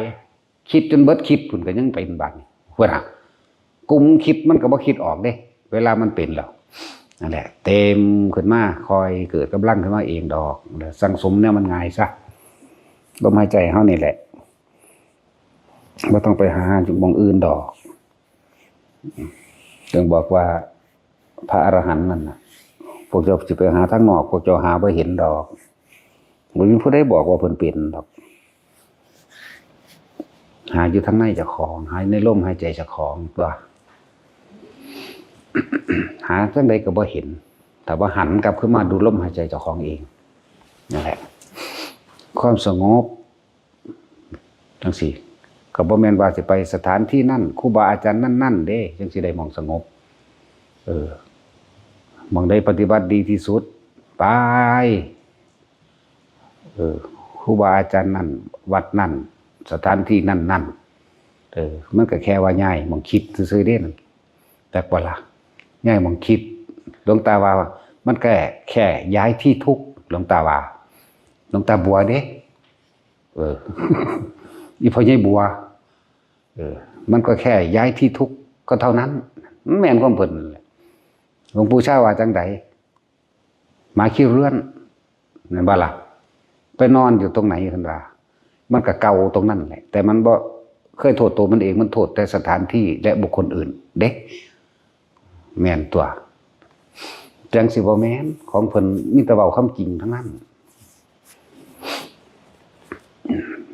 คิดจนเบิดคิดพุ้นก็ยังเป็นบาดนี้ พุ้นน่ะ กลุ่มคิดมันก็บ่คิดออกเด้ เวลามันเป็นแล้ว นั่นแหละ เต็มขึ้นมา คอยเกิดกำลังขึ้นมาเองดอก แล้วสั่งสมแนวมันง่ายซะ ลมหายใจเฮานี่แหละ บ่ต้องไปหาหม่องอื่นดอก จึงบอกว่าพระอรหันต์นั่นน่ะ พวกเจ้าสิไปหาทางนอก พวกเจ้าหาบ่เห็นดอก บ่มีผู้ใดบอกว่าเพิ่นเป็นดอก หาอยู่ทางในเจ้าของ หาในลมหายใจเจ้าของตัว หาจั่งใดก็บ่เห็น แต่ว่าหันกลับขึ้นมาดูลมหายใจเจ้าของเอง นั่นแหละ ความสงบ จั่งซี้ ก็บ่แม่นว่าสิไปสถานที่นั่น ครูบาอาจารย์นั่นๆ เด้ จั่งสิได้หม่องสงบ เออ หม่องใดปฏิบัติดีที่สุด ไป เออ ครูบาอาจารย์นั่น วัดนั่น สถานที่นั่นๆ เออ มันก็แค่ว่าย้ายหม่องคิดซื่อๆ เด้นั่น จักบ่ล่ะ ย้ายหม่องคิด หลวงตาว่า มันแค่ แค่ย้ายที่ทุกข์ หลวงตาว่า หลวงตาบัวเด้ เออ อีพ่อใหญ่บัว เออ มันก็แค่ย้ายที่ทุกข์ก็เท่านั้น มันแม่นความเพิ่นนั่นแหละ หลวงปู่ชาว่าจั่งใด หมาขี้เรื้อน แม่นบ่ล่ะ ไปนอนอยู่ตรงไหนเพิ่นว่า มันก็เก่าตรงนั้นแหละ แต่มันบ่เคยโทษตัวมันเอง มันโทษแต่สถานที่และบุคคลอื่น เด้ แม่นตัว จั่งสิบ่แม่น ของเพิ่นมีแต่เว้าความจริงทั้งนั้น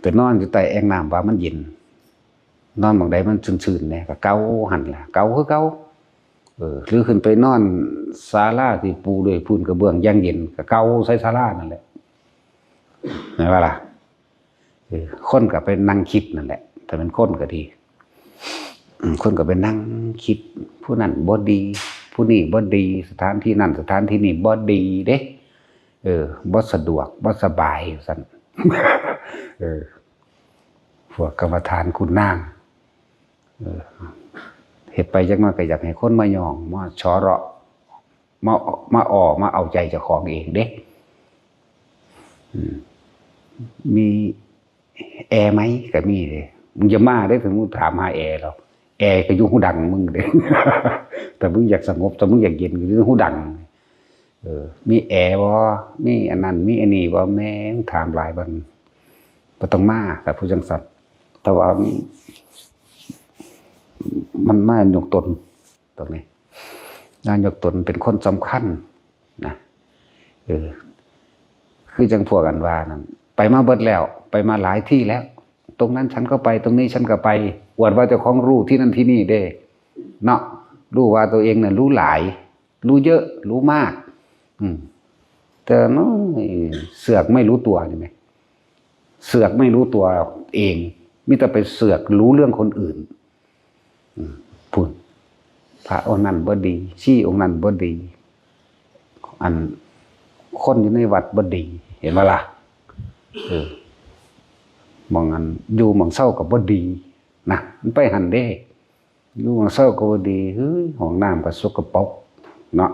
ไปนอนอยู่ใต้แอ่งน้ำว่ามันเย็น นอนหม่องใดมันชื้นๆ แหน่ ก็เก่าหั่นล่ะ เก่าคือเก่า เออ หรือขึ้นไปนอนศาลาที่ปูด้วยพื้นกระเบื้องอย่างเย็น ก็เก่าใส่ศาลานั่นแหละ แม่นบ่ล่ะ เออ คนก็ไปนั่งคิดนั่นแหละ ถ้าเป็นคนก็ดี อืม คนก็ไปนั่งคิด ผู้นั้นบ่ดี ผู้นี้บ่ดี สถานที่นั่น สถานที่นี่บ่ดีเด้ เออ บ่สะดวก บ่สบาย ซั่น เออ พวกกรรมฐานคุณนาง เออ เฮ็ดไปจักหน่อยก็อยากให้คนมาย่อง มาชอเราะ มามาอ้อมาเอาใจเจ้าของเองเด้ อืม มีแอร์ไหมก็มีเลย มึงจะมาได้ถึงมึงถามหาแอร์หรอก แอร์ก็อยู่หูดังมึงเด้ แต่มึงอยากสงบ แต่มึงอยากเย็นก็อยู่หูดัง เออ มีแอร์บ่ มีอันนั้น มีอันนี้บ่ แม่งถามหลายบัน บ่ต้องมา แต่ผู้จังสัน แต่ว่ามันมายกตนตรงนี้ นายกตนเป็นคนสำคัญนะ เออ คือจังพวกอันว่านั่น ไปมาเบิดแล้ว ไปมาหลายที่แล้ว ตรงนั้นฉันก็ไป ตรงนี้ฉันก็ไป อวดว่าเจ้าของรู้ที่นั่นที่นี่เด้ เนาะ รู้ว่าตัวเองน่ะรู้หลาย รู้เยอะ รู้มาก อืม แต่น้อยเสือกไม่รู้ตัวนี่ไหม เสือกไม่รู้ตัวเอง มีแต่ไปเสือกรู้เรื่องคนอื่น อืม พูด พระองค์นั้นบ่ดี ชีองค์นั้นบ่ดี อันคนอยู่ในวัดบ่ดี เห็นบ่ล่ะ เออ หม่องอันอยู่หม่องเซาก็บ่ดีนะ มันไปหั่นเด้ อยู่หม่องเซาก็บ่ดี เฮ้ย ห้องน้ำก็สกปรกเนาะ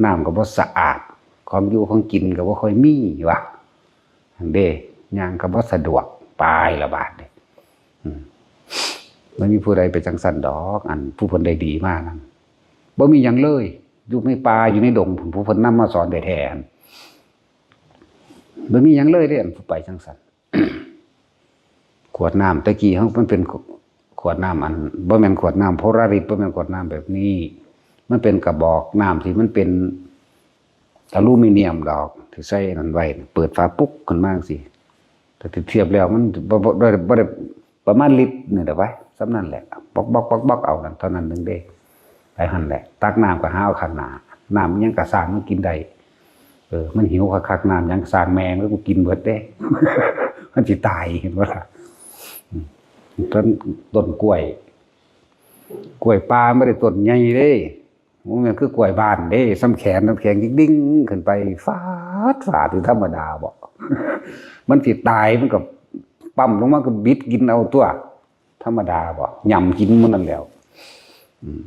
น้ำก็บ่สะอาด ของอยู่ของกินก็บ่ค่อยมีว่ะ หั่นเด้ ย่างก็บ่สะดวก ไปละบาดเด้ อืม บ่มีผู้ใดไปจังซั่นดอก อันผู้เพิ่นได้ดีมานั่น บ่มีหยังเลย อยู่ในป่าอยู่ในดงพุ้น ผู้เพิ่นนำมาสอนแท้ๆ หั่น บ่มีหยังเลยเด้ อันผู้ไปจังซั่น ขวดน้ำ แต่กี้เฮามันเป็นขวดน้ำอัน บ่แม่นขวดน้ำโพลาริส บ่แม่นขวดน้ำแบบนี้ มันเป็นกระบอกน้ำที่มันเป็นอลูมิเนียมดอก ที่ใส่อันนั้นไว้น่ะ เปิดฝาปุ๊กขึ้นมาจังซี้ แต่เทียบแล้วมันบ่ บ่ บ่ได้ บ่ได้ประมาณลิตรนี่แหละวะ ส่ำนั้นแหละ บอกบอกบอกบอกเอานั่นเท่านั้นหนึ่งเด้ ไปหั่นแหละ ตักน้ำก็หาเอาข้างหน้า น้ำอิหยังก็ซ่างมันกินได้ เออ มันหิวคักๆ น้ำหยังซ่างแม่มันก็กินเบิดเด้ มันสิตาย เห็นบ่ล่ะ อืม ต้น ต้นกล้วย กล้วยป่าบ่ได้ต้นใหญ่เด้ มันคือกล้วยบ้านเด้ ส่ำแขน ส่ำแขน ดิ่งๆ ขึ้นไป ฟาด ฟาดอยู่ธรรมดาบ่ มันสิตาย มันก็ปั๊มลงมาก็บิดกินเอาตัว ธรรมดาบ่ หย่ำกินมันนั่นแหล้ว อืม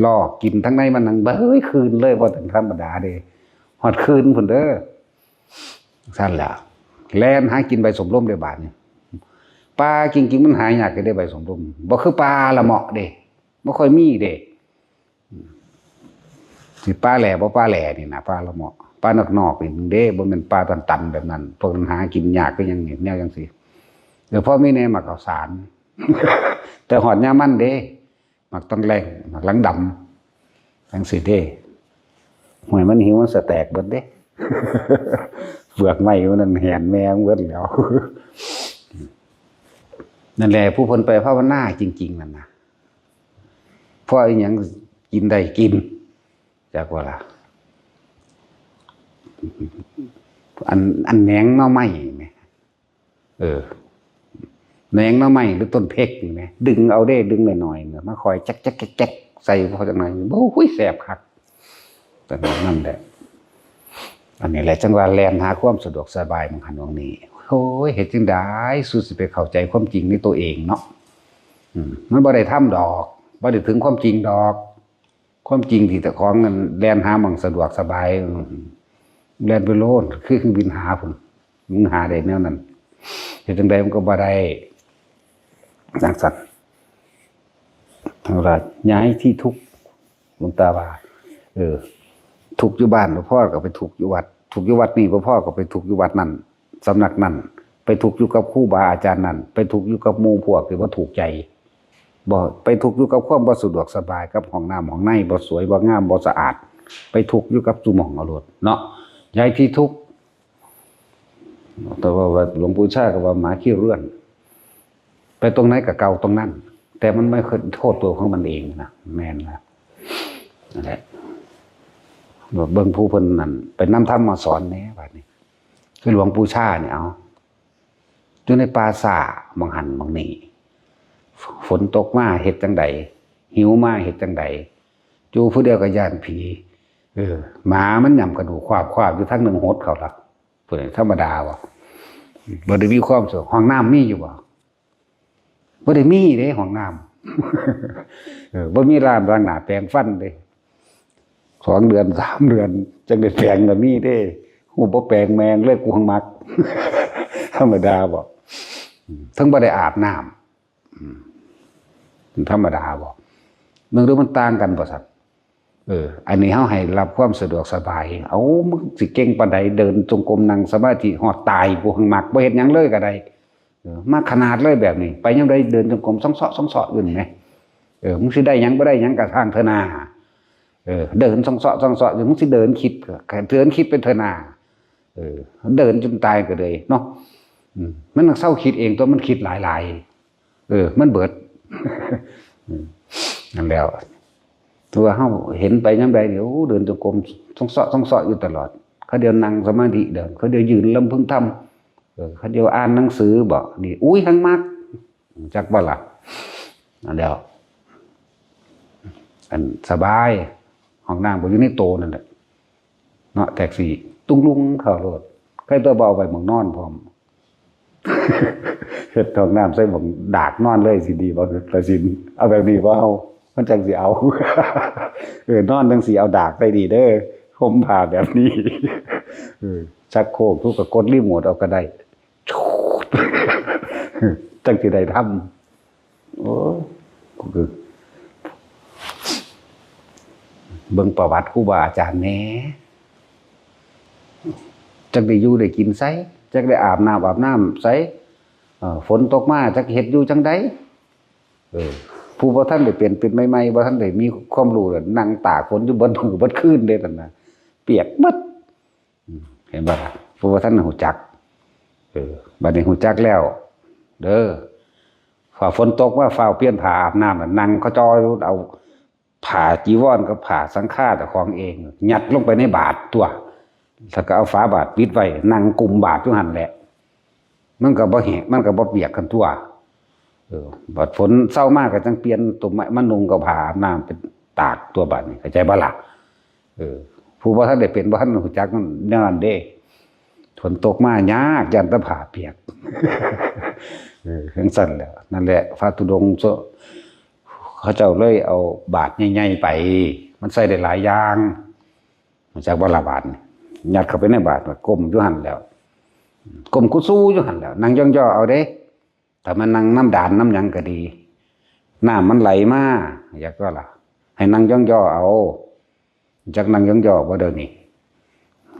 ลอกกินทั้งในมันทั้ง เบ้ย คืนเลย บ่ถึงธรรมดาเด้ ฮอดคืนพุ้นเด้อ ซั่นแหละ แล่นหากินใบสมร่มได้บาดนี่ ป่าจริงๆ มันหายากอยู่เด้ใบสมร่ม บ่คือป่าละเมาะเด้ บ่ค่อยมีเด้ สิป่าแหล่บ่ป่าแหล่นี่นะ ป่าละเมาะ ป่านอกๆ นี่เด้ บ่แม่นป่าตันๆ แบบนั้น พวกนั้นหากินยากคือหยังนี่ แนวจังซี่ เออ พอมีแหน่หมากข้าวสาร แต่ฮอดยามมันเด้ หมากตองแลง หมากหลังดำ จังซี่เด้ ห้วย มันหิวมันสะแตกเบิดเด้ เปลือกไม้มันนั่นแหนแม่งเบิดแล้ว นั่นแหละ ผู้เพิ่นไปภาวนาจริงๆ นั่นนะ เพราะอิหยังกินได้กิน จักว่าล่ะ อัน อันแหนงหน่อไม้แหม เออ แหนงหน่อไม้หรือต้นเพ็กนี่แหม ดึงเอาเด้ ดึงหน่อยๆ เนี่ย มาคอยแจ๊กๆๆๆ ใส่พอจักหน่อย โอ้ย แซ่บคัก แต่นั่นแหละ อันนี้แหละจังว่าแล่นหาความสะดวกสบายหม่องหั้นหม่องนี้ โอ้ย เฮ็ดจังใด๋ สุดสิไปเข้าใจความจริงในตัวเองเนาะ อืม มันบ่ได้ทำดอก บ่ได้ถึงความจริงดอก ความจริงที่เจ้าของนั่นแล่นหาหม่องสะดวกสบาย อืม แล่นไปโลด คือเครื่องบินหาพุ้น มึงหาได้แนวนั้น เฮ็ดจังใด๋มันก็บ่ได้ จังซั่น ทั้งหลายย้ายที่ทุกข์ หลวงตาว่า เออ ทุกข์อยู่บ้านบ่พอก็ไปทุกข์อยู่วัด ทุกข์อยู่วัดนี่บ่พอก็ไปทุกข์อยู่วัดนั่น สำนักนั่น ไปทุกข์อยู่กับครูบาอาจารย์นั่น ไปทุกข์อยู่กับหมู่พวกที่บ่ถูกใจ บ่ ไปทุกข์อยู่กับความบ่สะดวกสบาย กับห้องน้ำห้องในบ่สวยบ่งามบ่สะอาด ไปทุกข์อยู่กับซุหม่องเอาโลดเนาะ ย้ายที่ทุกข์ แต่ว่า ว่าหลวงปู่ชาก็ว่าหมาขี้เรื่อน ไปตรงไหนก็เกาตรงนั้น แต่มันไม่เคยโทษตัวของมันเองนะ แม่นนะ นั่นแหละ เบิ่งผู้เพิ่นนั่น ไปนำธรรมมาสอนแหน่ บัดนี้ คือหลวงปู่ชาเนี่ย เอา อยู่ในป่าช้า หม่องหั้นหม่องนี้ ฝนตกมาเฮ็ดจังใด หิวมาเฮ็ดจังใด อยู่ผู้เดียวก็ย้านผี เออ หมามันหย่ำกระดูกควาบๆ อยู่ทางหนึ่งหดเข้าละ พุ้นน่ะ ธรรมดาบ่ บ่ได้มีความสุข ห้องน้ำมีอยู่บ่ บ่ได้มีเด้ ห้องน้ำ เออ บ่มีน้ำล้างหน้าแปรงฟันเด้ สองเดือนสามเดือนจังได้แปลงก็มีเด้ ฮู้บ่แปลงแม่งเลย กูหังมัก ธรรมดาบ่ อืม ทั้งบ่ได้อาบน้ำ อืม ธรรมดาบ่ มึงดูมันต่างกันบ่สัก เออ อันนี้เฮาให้รับความสะดวกสบาย เอา มึงสิเก่งปานใด เดินจงกรมนั่งสมาธิฮอดตาย กูหังมัก บ่เฮ็ดหยังเลยก็ได้ เออ มักขนาดเลยแบบนี้ ไปยามใดเดินจงกรมส่องเซาะส่องเซาะอยู่นี่แหม เออ มึงสิได้หยังบ่ได้หยังก็ช่างเถอะนา เออ เดินส่องเซาะส่องเซาะอยู่ มึงสิเดินคิดก็เดินคิดไปเถอะนา เออ เดินจนตายก็เลยเนาะ อืม มันต้องเซาคิดเองตัว มันคิดหลายๆ เออ มันเบิด อืม นั่นแล้ว ตัวเฮาเห็นไปยามใดนี่ โอ้ เดินจงกรมส่องเซาะส่องเซาะอยู่ตลอด เขาเดียวนั่งสมาธิเดิน เขาเดียวยืนลำพึงทำ เออ เขาเดียวอ่านหนังสือบ่ นี่ อุ้ย หังมัก จักบ่ล่ะ นั่นแล้ว อันสบาย ห้องน้ำก็อยู่ในโตนั่นแหละ เนาะ แท็กซี่ ตุ้งลุงเข้าโลด ใครตัวบ่เอาไปหม่องนอนพร้อม เฮ็ดห้องน้ำใส่หม่องดากนอนเลยสิดีบ่ ประสิน เอาแบบนี้บ่เอา มันจังสิเอา เออ นอนจังสิเอาดากใส่ดีเด้อ ห่มผ้าแบบนี้ เออ ชักโครกทุกข์ก็กดรีโมทเอาก็ได้ จังสิได้ทำ โอ้ย กูคือ เบิ่งประวัติครูบาอาจารย์แหน่ จักได้อยู่ได้กินไส จักได้อาบน้ำอาบน้ำไส เอ่อ ฝนตกมา จักเฮ็ดอยู่จังใด เออ ผู้บ่ทันได้เป็น เป็นใหม่ๆ บ่ทันได้มีความรู้เลย นั่งตากฝนอยู่เบิดมื้อเบิดคืนเด้นั่นน่ะ เปียกเบิด อืม เห็นบ่ล่ะ ผู้บ่ทันรู้จัก เออ บัดนี้รู้จักแล้ว เด้อ ฟ้าฝนตกมา ฟ้าวเปลี่ยนผ้าอาบน้ำน่ะ นั่งขจออยู่ เอาผ้าจีวรกับผ้าสังฆาเจ้าของเอง ยัดลงไปในบาตรตัว แล้วก็เอาฝาบาตรปิดไว้ นั่งกุมบาตรอยู่หั่นแหละ มันก็บ่แห้ง มันก็บ่เปียกกันตัว เออ บัดฝนเซามาก็จังเปลี่ยนตัวใหม่มานุ่งกับผ้าอาบน้ำเป็นตากตัวบาดนี้ เข้าใจบ่ล่ะ เออ ผู้บ่ทันได้เป็น บ่ทันรู้จักมันแนวนั้นเด้ ฝนตกมายาก ย่านแต่ผ้าเปียก เออ จังซั่นแหละ นั่นแหละ พระธุดงค์ เขาเจ้าเลยเอาบาตรใหญ่ๆไป มันใส่ได้หลายอย่าง รู้จักบ่ล่ะ บาตรนี่ ยัดเข้าไปในบาตร ก้มอยู่หั่นแหล้ว ก้มกุดซูอยู่หั่นแหล้ว นั่งย่องๆเอาเด้ ถ้ามันนั่งนำดานนำหยังก็ดี น้ำมันไหลมา อยากว่าล่ะ ให้นั่งย่องๆเอา จักนั่งย่องๆบ่เดี๋ยวนี้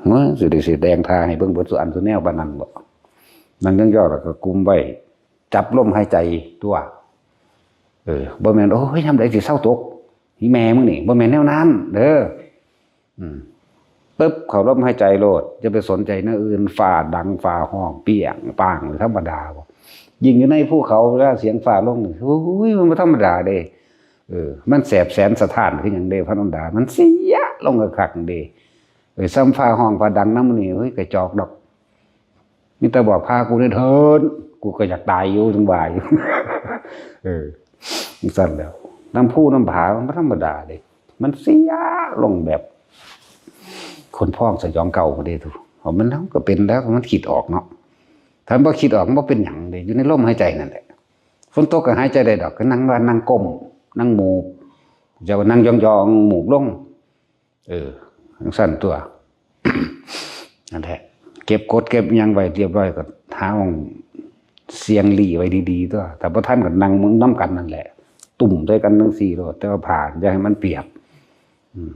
เฮ้ย สิได้แสดงท่าให้เบิ่งเบิดซุอันซุแนวปานนั้นบ่ นั่งย่องๆแล้วก็กุมไว้ จับลมหายใจตัว เออ บ่แม่น โอ้ย ยามใดสิเซาตก อีแม่มึงนี่ บ่แม่นแนวนั้นเด้อ อืม ปึ๊บ เข้าลมหายใจโลด อย่าไปสนใจแนวอื่น ฟ้าดัง ฟ้าฮ้อง เปรี้ยงป้าง ธรรมดาบ่ ยิ่งอยู่ในภูเขา เวลาเสียงฟ้าลงนี่ โอ้ย มันบ่ธรรมดาเด้ เออ มันแสบแสนสะท้านคือหยังเด้ พระนันดา มันเสียลงคักๆเด้ เออ ซ้ำฟ้าฮ้องฟ้าดังนำนี่ เฮ้ย กระจอกดอก มีแต่บอกพากูเนี่ยเถิน กูก็อยากตายอยู่ จังว่าอยู่ เออ จังซั่นแหล้ว นำภูนำผา มันบ่ธรรมดาเด้ มันเสียลงแบบ คนพ้องสยองเก่าเด้ทุก เพราะมัน มันก็เป็นแล้ว มันคิดออกเนาะ ถ้ามันบ่คิดออก มันบ่เป็นหยังเด้ อยู่ในลมหายใจนั่นแหละ ฝนตกก็หายใจได้ดอก ก็นั่งว่านั่งก้ม นั่งหมูบ จะว่านั่งยองๆ หมูบลง เออ จังซั่นตัว นั่นแหละ เก็บกดเก็บหยังไว้เรียบร้อยก็หาห้องเสียงหลีไว้ดีๆ ตัว ถ้าบ่ทันก็นั่งนำกันนั่นแหละ ตุ่มใส่กันจังซี่โลด แต่ว่าผ้าอย่าให้มันเปียก อืม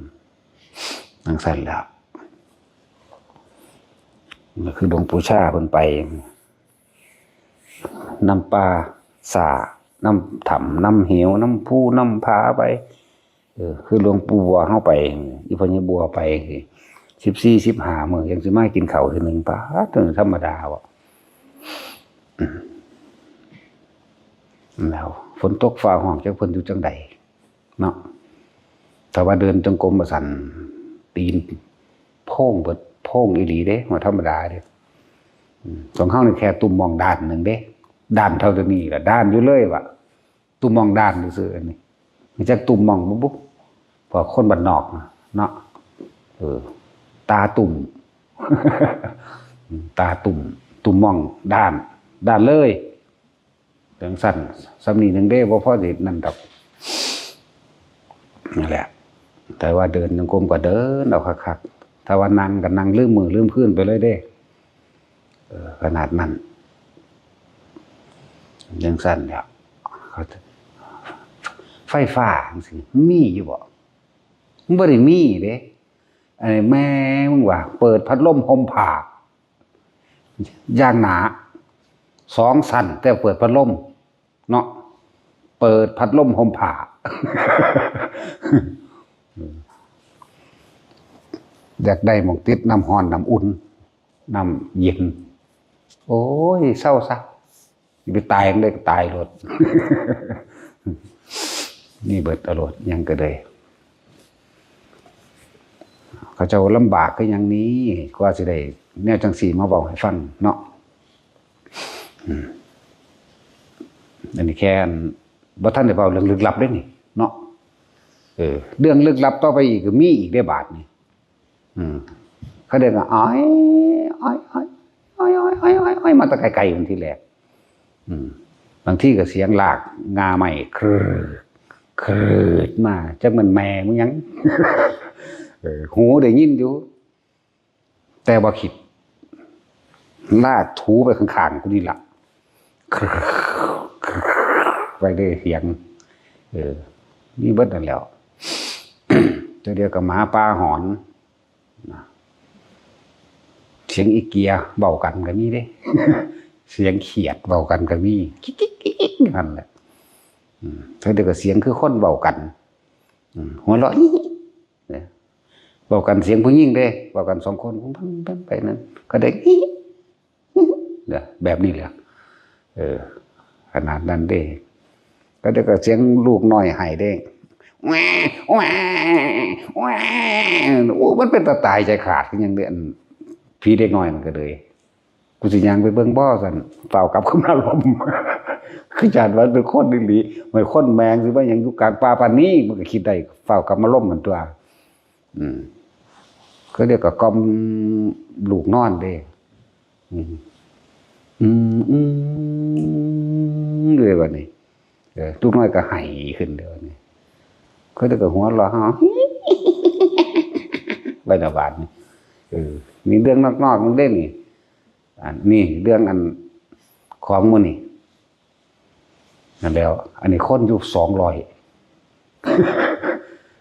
จังซั่นแหละ ก็คือหลวงปู่ชาเพิ่นไป นำป่าสา นำถ้ำ นำเหว นำภู นำผาไป เออ คือหลวงปู่บัวเฮาไป อีพ่อใหญ่บัวไป สิบสี่ สิบห้ามื้อ ยังสิมากินข้าวเทื่อหนึ่ง ป๊าด ธรรมดาบ่ อืม แล้ว ฝนตกฟ้าฮ้อง จักเพิ่นอยู่จังใด เนาะ ถ้าว่าเดินจงกรมว่าซั่น ตีนโพงเบิด โพงอีหลีเด้ บ่ธรรมดาเด้ อืม ของเฮานี่แค่ตุ่มหม่องด้านหนึ่งเด้ ด้านเท่าเดี๋ยวนี้ล่ะ ด้านอยู่เลยว่ะ ตุ่มหม่องด้านซื่อๆ อันนี้ มีจักตุ่มหม่องบ่บุ พวกคนบ้านนอกเนาะ เออ ตาตุ่ม ตาตุ่ม ตุ่มหม่องด้าน ด้านเลย จังซั่น ส่ำนี้หนึ่งเด้ บ่พอสินั่นดอก นั่นแหละ แต่ว่าเดินจงกรมก็เดินเอาคักๆ ถ้าว่านั่งก็นั่งลืมมื้อลืมคืนไปเลยเด้ เออ ขนาดนั้น จั่งซั้นแหล้ว เขา ไฟฟ้าจั่งซี้ มันมีอยู่บ่? มันบ่ได้มีเด้ ไอ้แม่มึงว่า เปิดพัดลมห่มผ้า อย่างหนา สองชั้น แต่เปิดพัดลม เนาะ เปิดพัดลมห่มผ้า อยากได้หม่องติดน้ำร้อนน้ำอุ่น น้ำเย็น โอ้ย เซาซะ สิไปตายจั่งใด๋ก็ตายโลด นี่เบิดเอาโลด หยังก็ได้ เขาเจ้าลำบากคือหยังนี่ กว่าสิได้แนวจั่งซี้มาเว้าให้ฟังเนาะ อืม อันนี้แค่อัน บ่ทันได้เว้าเรื่องลึกลับเด้นี่เนาะ เออ เรื่องลึกลับต่อไปอีกก็มีอีกเด้บาดนี่ อืม เขาเรียกว่า อ้อย อ้อย อ้อย อ้อย อ้อย อ้อย อ้อย อ้อย มาแต่ไกลๆ บางทีแหละ อืม บางทีก็เสียงลากงาไม้ ครืด ครืดมา จักมันแม่มึงหยัง เออ หูได้ยินอยู่ แต่บ่คิด ลากถูไปข้างๆ กูนี่ล่ะ ครืด ครืด ไปเด้เสียง เออ มีเบิดนั่นแหล้ว เทื่อเดียวก็หมาป่าหอน นะ เสียงอีเกียเว้ากันก็มีเด้ เสียงเขียดเว้ากันก็มี กิ๊กๆๆ นั่นแหละ อืม เทื่อเดียวก็เสียงคือคนเว้ากัน อืม หัวเราะ เนี่ย เว้ากันเสียงผู้หญิงเด้ เว้ากันสองคน ไปนั่น ก็ได้ เนี่ย แบบนี้แหละ เออ ขนาดนั้นเด้ ก็เดี๋ยวก็เสียงลูกน้อยไห้เด้ แหว่ แหว่ แหว่ โอ้ มันเป็นตาตายใจขาดคือหยังเด้ อัน ผีเด็กน้อยมันก็เลย กูสิย่างไปเบิ่งบ่ซั่น ฟ้าวกลับขึ้นมาลม คือจานว่าเป็นคนอีหลี ไม่คนแมงสิว่าหยังอยู่กลางป่าปานนี้ มันก็คิดได้ ฟ้าวกลับมาลมมันตัว อืม เขาเรียกก็กล่อมลูกนอนเด้ อืม อืม อืม เลยบัดนี้ เออ ลูกน้อยก็ไห้ขึ้นเด้อนี่ เขาเรียกก็หัวเราะ ไปละบาดนี่ เออ นี่เรื่องนอกๆ นึงเด้นี่ อันนี้เรื่องอันของมื้อนี่ นั่นแล้ว อันนี้คนอยู่สองร้อย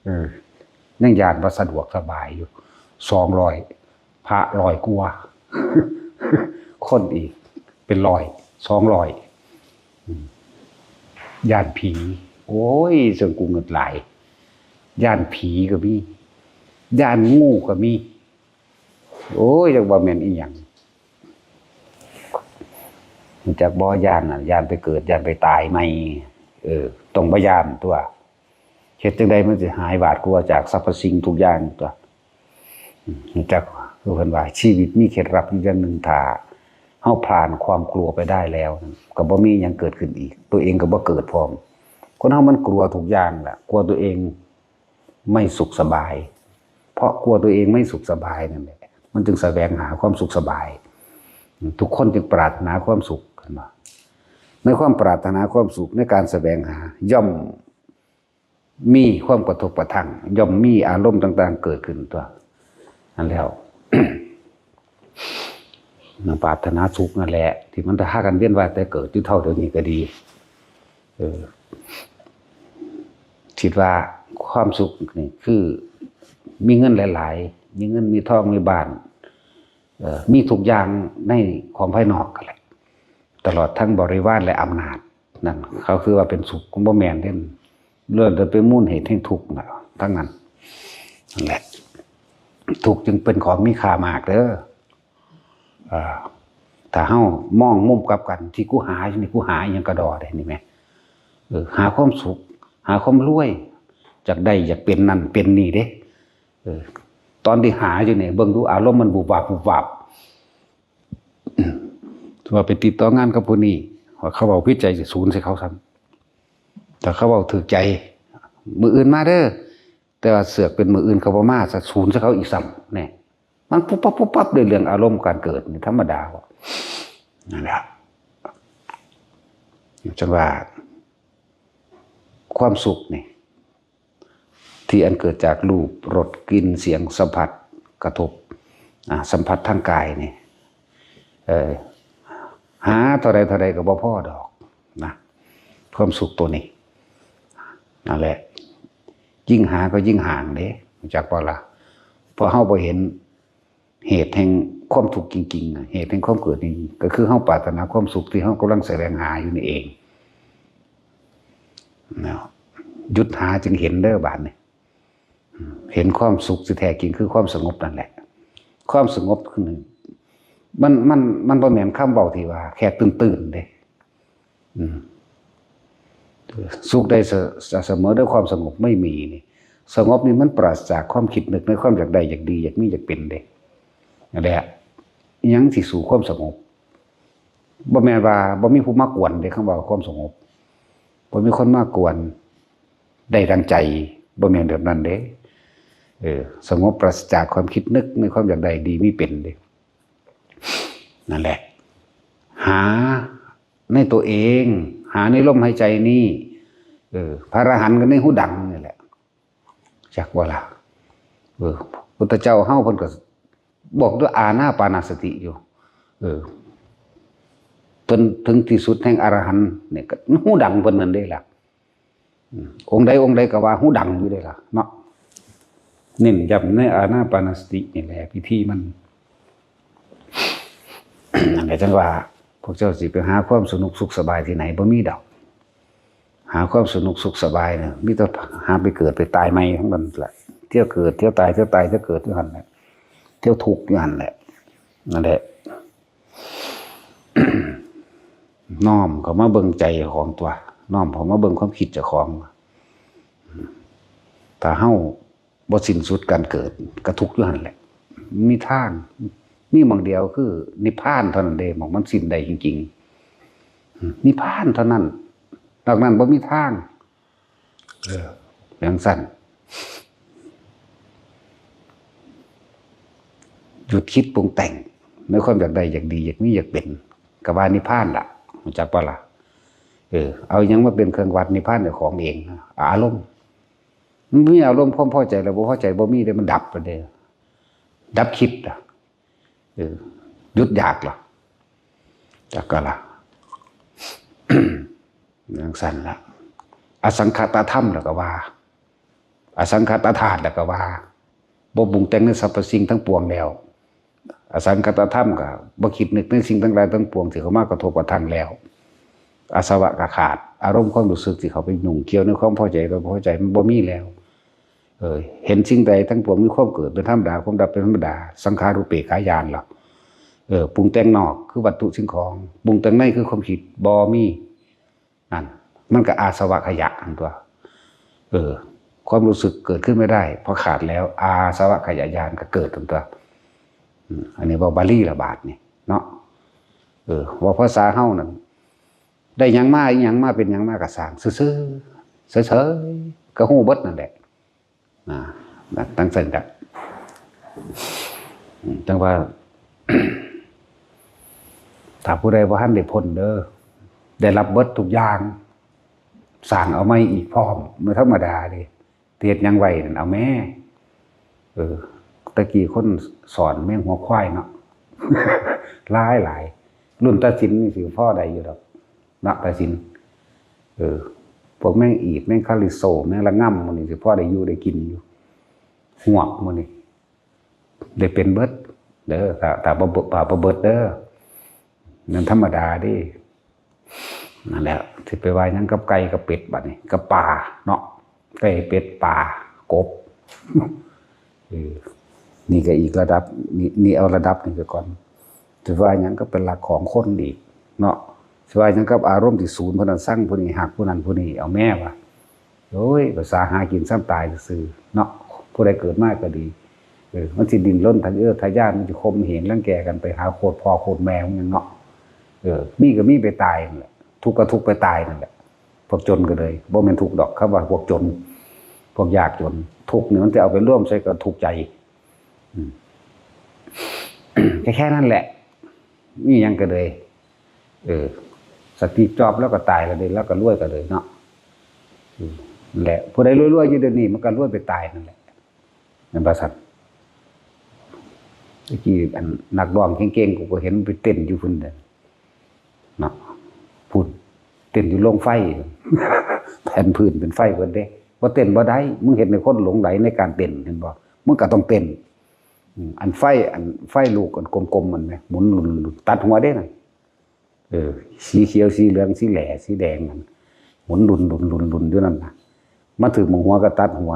เออ ยังย่านว่าสะดวกสบายอยู่ สองร้อย พระร้อยกว่า คนอีก เป็นร้อย สองร้อย อืม ย่านผี โอ้ย ซึ่งกูเงิดหลาย ย่านผีก็มี ย่านงูก็มี โอ้ย จักว่าแม่นอีหยัง รู้จักบ่ ย่านน่ะ ย่านไปเกิด ย่านไปตายใหม่ เออ ต้องบ่ย่านตัว เฮ็ดจั่งใดมันสิหายหวาดกลัวจากสรรพสิ่งทุกอย่างตัว อืม รู้จัก คือเพิ่นว่า ชีวิตมีเคล็ดลับอยู่อย่างหนึ่ง ถ้าเฮาผ่านความกลัวไปได้แล้ว ก็บ่มีหยังเกิดขึ้นอีก ตัวเองก็บ่เกิดพร้อม คนเฮามันกลัวทุกอย่างแหละ กลัวตัวเองไม่สุขสบาย เพราะกลัวตัวเองไม่สุขสบายนั่นแหละ มันจึงแสวงหาความสุขสบาย ทุกคนจึงปรารถนาความสุข เห็นบ่ ในความปรารถนาความสุข ในการแสวงหา ย่อมมีความกระทบกระทั่ง ย่อมมีอารมณ์ต่างๆ เกิดขึ้นตัว นั่นแล้ว ปรารถนาสุขนั่นแหละ ที่มันพากันเวียนว่ายตายเกิดอยู่เท่าเดี๋ยวนี้ก็ดี เออ คิดว่าความสุขนี่คือ มีเงินหลายๆ มีเงินมีทองมีบ้าน เอ่อ มีทุกอย่างในของภายนอกนั่นแหละ ตลอดทั้งบริวารและอำนาจ นั่นเขาคือว่าเป็นสุข บ่แม่นเด้ ล้วนแต่เป็นมูลเหตุแห่งทุกข์น่ะ ทั้งนั้น นั่นแหละ ทุกข์จึงเป็นของมีค่ามากเด้อ อ่า ถ้าเฮามองมุมกลับกัน ที่กูหาอยู่นี่ กูหาอิหยังกะด้อเด้นี่แหม เออ หาความสุข หาความรวย อยากได้ อยากเป็นนั่นเป็นนี่เด้ เออ ตอนที่หาอยู่นี่ เบิ่งดูอารมณ์มันวุบวับ วุบวับ ว่าไปติดต่องานกับผู้นี้ ว่าเขาเว้าผิดใจสิสูนใส่เขาซ้ำ ถ้าเขาเว้าถูกใจ มื้ออื่นมาเด้อ แต่ว่าเสือกเป็นมื้ออื่นเขาบ่มา สะสูนใส่เขาอีกซ้ำ แน่ มันปุ๊บปั๊บปุ๊บปั๊บ ด้วยเรื่องอารมณ์การเกิดนี่ธรรมดาบ่ นั่นแหละ จั่งว่า ความสุขนี่ ที่อันเกิดจากรูป รส กลิ่น เสียง สัมผัส กระทบ อ่า สัมผัสทางกายนี่ เออ หาเท่าใดเท่าใดก็บ่พอดอกนะ ความสุขตัวนี้ นั่นแหละ ยิ่งหาก็ยิ่งห่างเด้ รู้จักบ่ล่ะ? เพราะเฮาบ่เห็นเหตุแห่งความทุกข์จริงๆอะ เหตุแห่งความเกิดนี่ ก็คือเฮาปรารถนาความสุขที่เฮากำลังแสวงหาอยู่นี่เอง นะ หยุดหาจึงเห็นเด้อบาดนี้ เห็นความสุขที่แท้จริงคือความสงบนั่นแหละ ความสงบคือ มัน มัน มันบ่แม่นคำเว้าที่ว่าแค่ตื่นๆเด้ อืม สุขใดเส- เสมอด้วยความสงบไม่มีนี่ สงบนี่มันปราศจากความคิดนึกในความอยากได้ อยากดี อยากมี อยากเป็นเด้ นั่นแหละ อิหยังสิสู้ความสงบ บ่แม่นว่าบ่มีผู้มากวนเด้ คำว่าความสงบ บ่มีคนมากวนได้ดังใจ บ่แม่นแบบนั้นเด้ เออ สงบปราศจากความคิดนึกในความอยากได้ดีมีเป็นเด้ นั่นแหละ หาในตัวเอง หาในลมหายใจนี่ เออ พระอรหันต์ก็ในหูดังนี่แหละ จักบ่ล่ะ เออ พุทธเจ้าเฮาเพิ่นก็บอกด้วยอานาปานสติอยู่ เออ เพิ่นถึงที่สุดแห่งอรหันต์เนี่ยก็หูดังเพิ่นนั่นเด้ล่ะ อืม องค์ใดองค์ใดก็ว่าหูดังอยู่เด้ล่ะเนาะ เน้นย้ำในอานาปานสตินี่แหละ พิธีมัน นั่นแหละจังว่า พวกเจ้าสิไปหาความสนุกสุขสบายที่ไหน บ่มีดอก หาความสนุกสุขสบายเนี่ย มีแต่หาไปเกิดไปตายใหม่ทั้งนั้นแหละ เที่ยวเกิด เที่ยวตาย เที่ยวตาย เที่ยวเกิดอยู่หั่นแหละ เที่ยวทุกข์อยู่หั่นแหละ นั่นแหละ น้อมเข้ามาเบิ่งใจของตัว น้อมเข้ามาเบิ่งความคิดเจ้าของ ถ้าเฮาบ่สิ้นสุดการเกิด ก็ทุกข์อยู่หั่นแหละ มีทาง มีหม่องเดียวคือนิพพานเท่านั้นเด้ หม่องมันสิ้นได้จริงๆ นิพพานเท่านั้น นอกนั้นบ่มีทาง เออ จั่งซั้น หยุดคิดปรุงแต่งในความอยากได้ อยากดี อยากมี อยากเป็น ก็ว่านิพพานล่ะ รู้จักบ่ล่ะ? เออ เอาหยังมาเป็นเครื่องวัดนิพพานเจ้าของเองนะ อารมณ์ มันมีอารมณ์ความพอใจแล้วบ่พอใจบ่มีเด้ มันดับไปเด้ ดับคิดล่ะ เออ หยุดอยากล่ะ จักก็ล่ะ จั่งซั้นล่ะ อสังขตธรรมแล้วก็ว่า อสังขตธาตุแล้วก็ว่า บ่ปรุงแต่งในสรรพสิ่งทั้งปวงแล้ว อสังขตธรรมก็บ่คิดนึกในสิ่งทั้งหลายทั้งปวงที่เข้ามากระทบกระทั่งแล้ว อาสวะก็ขาด อารมณ์ความรู้สึกที่เข้าไปยุ่งเกี่ยวในความพอใจกับบ่พอใจมันบ่มีแล้ว เออ เห็นสิ่งใดทั้งปวงมีความเกิดเป็นธรรมดา ความดับเป็นธรรมดา สังขารูปเปกขาญาณล่ะ เออ ปรุงแต่งนอกคือวัตถุสิ่งของ ปรุงแต่งในคือความคิด บ่มี นั่น มันก็อาสวะขยะหั่นตั๊ว เออ ความรู้สึกเกิดขึ้นไม่ได้ เพราะขาดแล้ว อาสวะขยะญาณก็เกิดหั่นตั๊ว อืม อันนี้เว้าบาลีละบาดนี่เนาะ เออ เว้าภาษาเฮานั่น ได้หยังมา อิหยังมา เป็นหยังมาก็ซ่าง ซื่อๆ เฉยๆ ก็ฮู้เบิดนั่นแหละ อ่า จั่งซั้นก็ อืม จั่งว่า ถ้าผู้ใดบ่ทันได้พ้นเด้อ ได้รับเบิดทุกอย่าง ซ่างเอาใหม่อีกพร้อม บ่ธรรมดาเด้ เฮ็ดหยังไว้นั่นเอาแม่ เออ แต่กี้คนสอนแม่งหัวควายเนาะ หลายหลาย รุ่นตาสินนี่สิพอได้อยู่ดอก เนาะ ตาสิน เออ พวกแมงอีด แมงคาลิโซ แมงระงำหมู่นี่สิพอได้อยู่ได้กินอยู่ ฮวกหมู่นี่ ได้เป็นเบิด เด้อ ถ้า ถ้าบ่ ถ้าบ่เบิดเด้อ นั่นธรรมดาเด้ นั่นแหละ สิไปว่าหยังกับไก่กับเป็ดบัดนี้ กับปลาเนาะ ไก่ เป็ด ปลา กบ เออ นี่ก็อีกระดับ นี่ นี่เอาระดับนี่ไปก่อน สิว่าหยังก็เป็นหลักของคนอีกเนาะ สิว่าหยังกับอารมณ์ที่ศูนย์ ผู้นั้นซังผู้นี้ฮัก ผู้นั้นผู้นี้ เอาแม่วะ โอ้ย ภาษาหากินซ้ำตายซื่อๆ เนาะ ผู้ใดเกิดมาก็ดี เออ มันสิดิ้นรนทะเยอทะยาน มันสิข่มเหงรังแกกันไปหาโคตรพ่อโคตรแม่มันเนาะ เออ มีก็มีไปตายนั่นแหละ ทุกข์ก็ทุกข์ไปตายนั่นแหละ พวกจนก็เลย บ่แม่นทุกข์ดอก คำว่าพวกจน พวกยากจน ทุกข์นี่มันจะเอาไปรวมใส่กับทุกข์ใจ อืม แค่ แค่นั้นแหละ มีหยังก็เลย เออ สตีฟ จ็อบส์แล้วก็ตายแล้วเด้ แล้วก็รวยก็เลยเนาะ อืม แหละ ผู้ใดรวยๆอยู่เดี๋ยวนี้มันก็รวยไปตายนั่นแหละ แม่นบ่ซั่น ตะกี้อันนักร้องเก่งๆ กูก็เห็นไปเต้นอยู่พุ้นเด้อ เนาะ พุ้น เต้นอยู่โรงไฟ แผ่นพื้นเป็นไฟเบิดเด้ บ่เต้นบ่ได้ มึงเฮ็ดให้คนหลงใหลในการเต้น เห็นบ่ มึงก็ต้องเต้น อืม อันไฟ อันไฟลูกอันกลมๆ มันแหม หมุนหลุนๆ ตัดหัวเด้นั่น เออ สีเขียว สีเหลือง สีแหล่ สีแดงนั่น หมุนหลุนๆๆๆ อยู่นั่นน่ะ มาถืกหม่องหัวก็ตัดหัว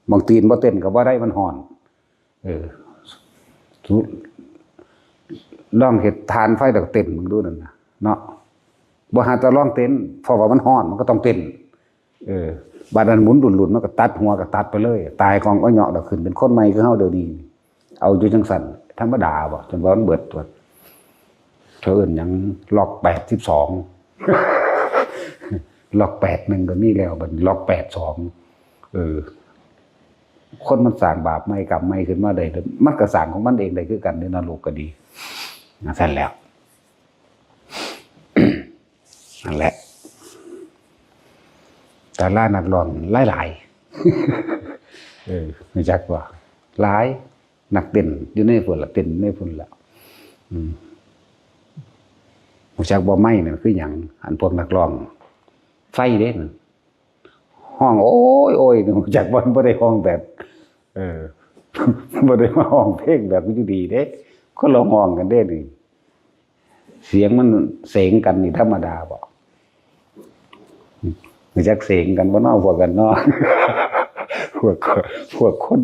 หม่องตีนบ่เต้นก็บ่ได้ มันฮ้อน เออ สุ ลองเฮ็ดถ่านไฟแล้วก็เต้นมึงดูนั่นน่ะ เนาะ บ่หาแต่ลองเต้น เพราะว่ามันฮ้อน มันก็ต้องเต้น เออ บัดนั้นหมุนหลุนๆ มันก็ตัดหัวก็ตัดไปเลย ตายกองอ้อยเหยาะแล้วขึ้นเป็นคนใหม่คือเฮาเดี๋ยวนี้ เอาอยู่จังซั่น ธรรมดาบ่ จนว่ามันเบิดตัว เขาเอิ้นหยัง ล็อกแปดสิบสอง ล็อกแปดหนึ่งก็มีแล้ว บัดนี้ล็อกแปดสอง เออ คนมันสร้างบาปใหม่กรรมใหม่ขึ้นมาได้ มันก็สร้างของมันเองได้คือกันเด้ นรกก็ดี นั่นแหละ นั่นแหละ ดารานักร้องหลายๆ เออ รู้จักบ่ หลาย นักเต้นอยู่ในพุ้นล่ะ เต้นในพุ้นล่ะ อืม รู้จักบ่ ไม้นั่นคือหยัง อันพวกนักร้องไฟเด้นั่น ฮ้องโอ๊ยโอ๊ย รู้จักบ่ บ่ได้ฮ้องแบบ เออ บ่ได้มาฮ้องเพลงแบบอยู่ดีเด้ คนละฮ้องกันเด้นี่ เสียงมันเสงกันนี่ธรรมดาบ่ รู้จักเสงกันบ่เนาะ พวกกันเนาะ พวก พวกคน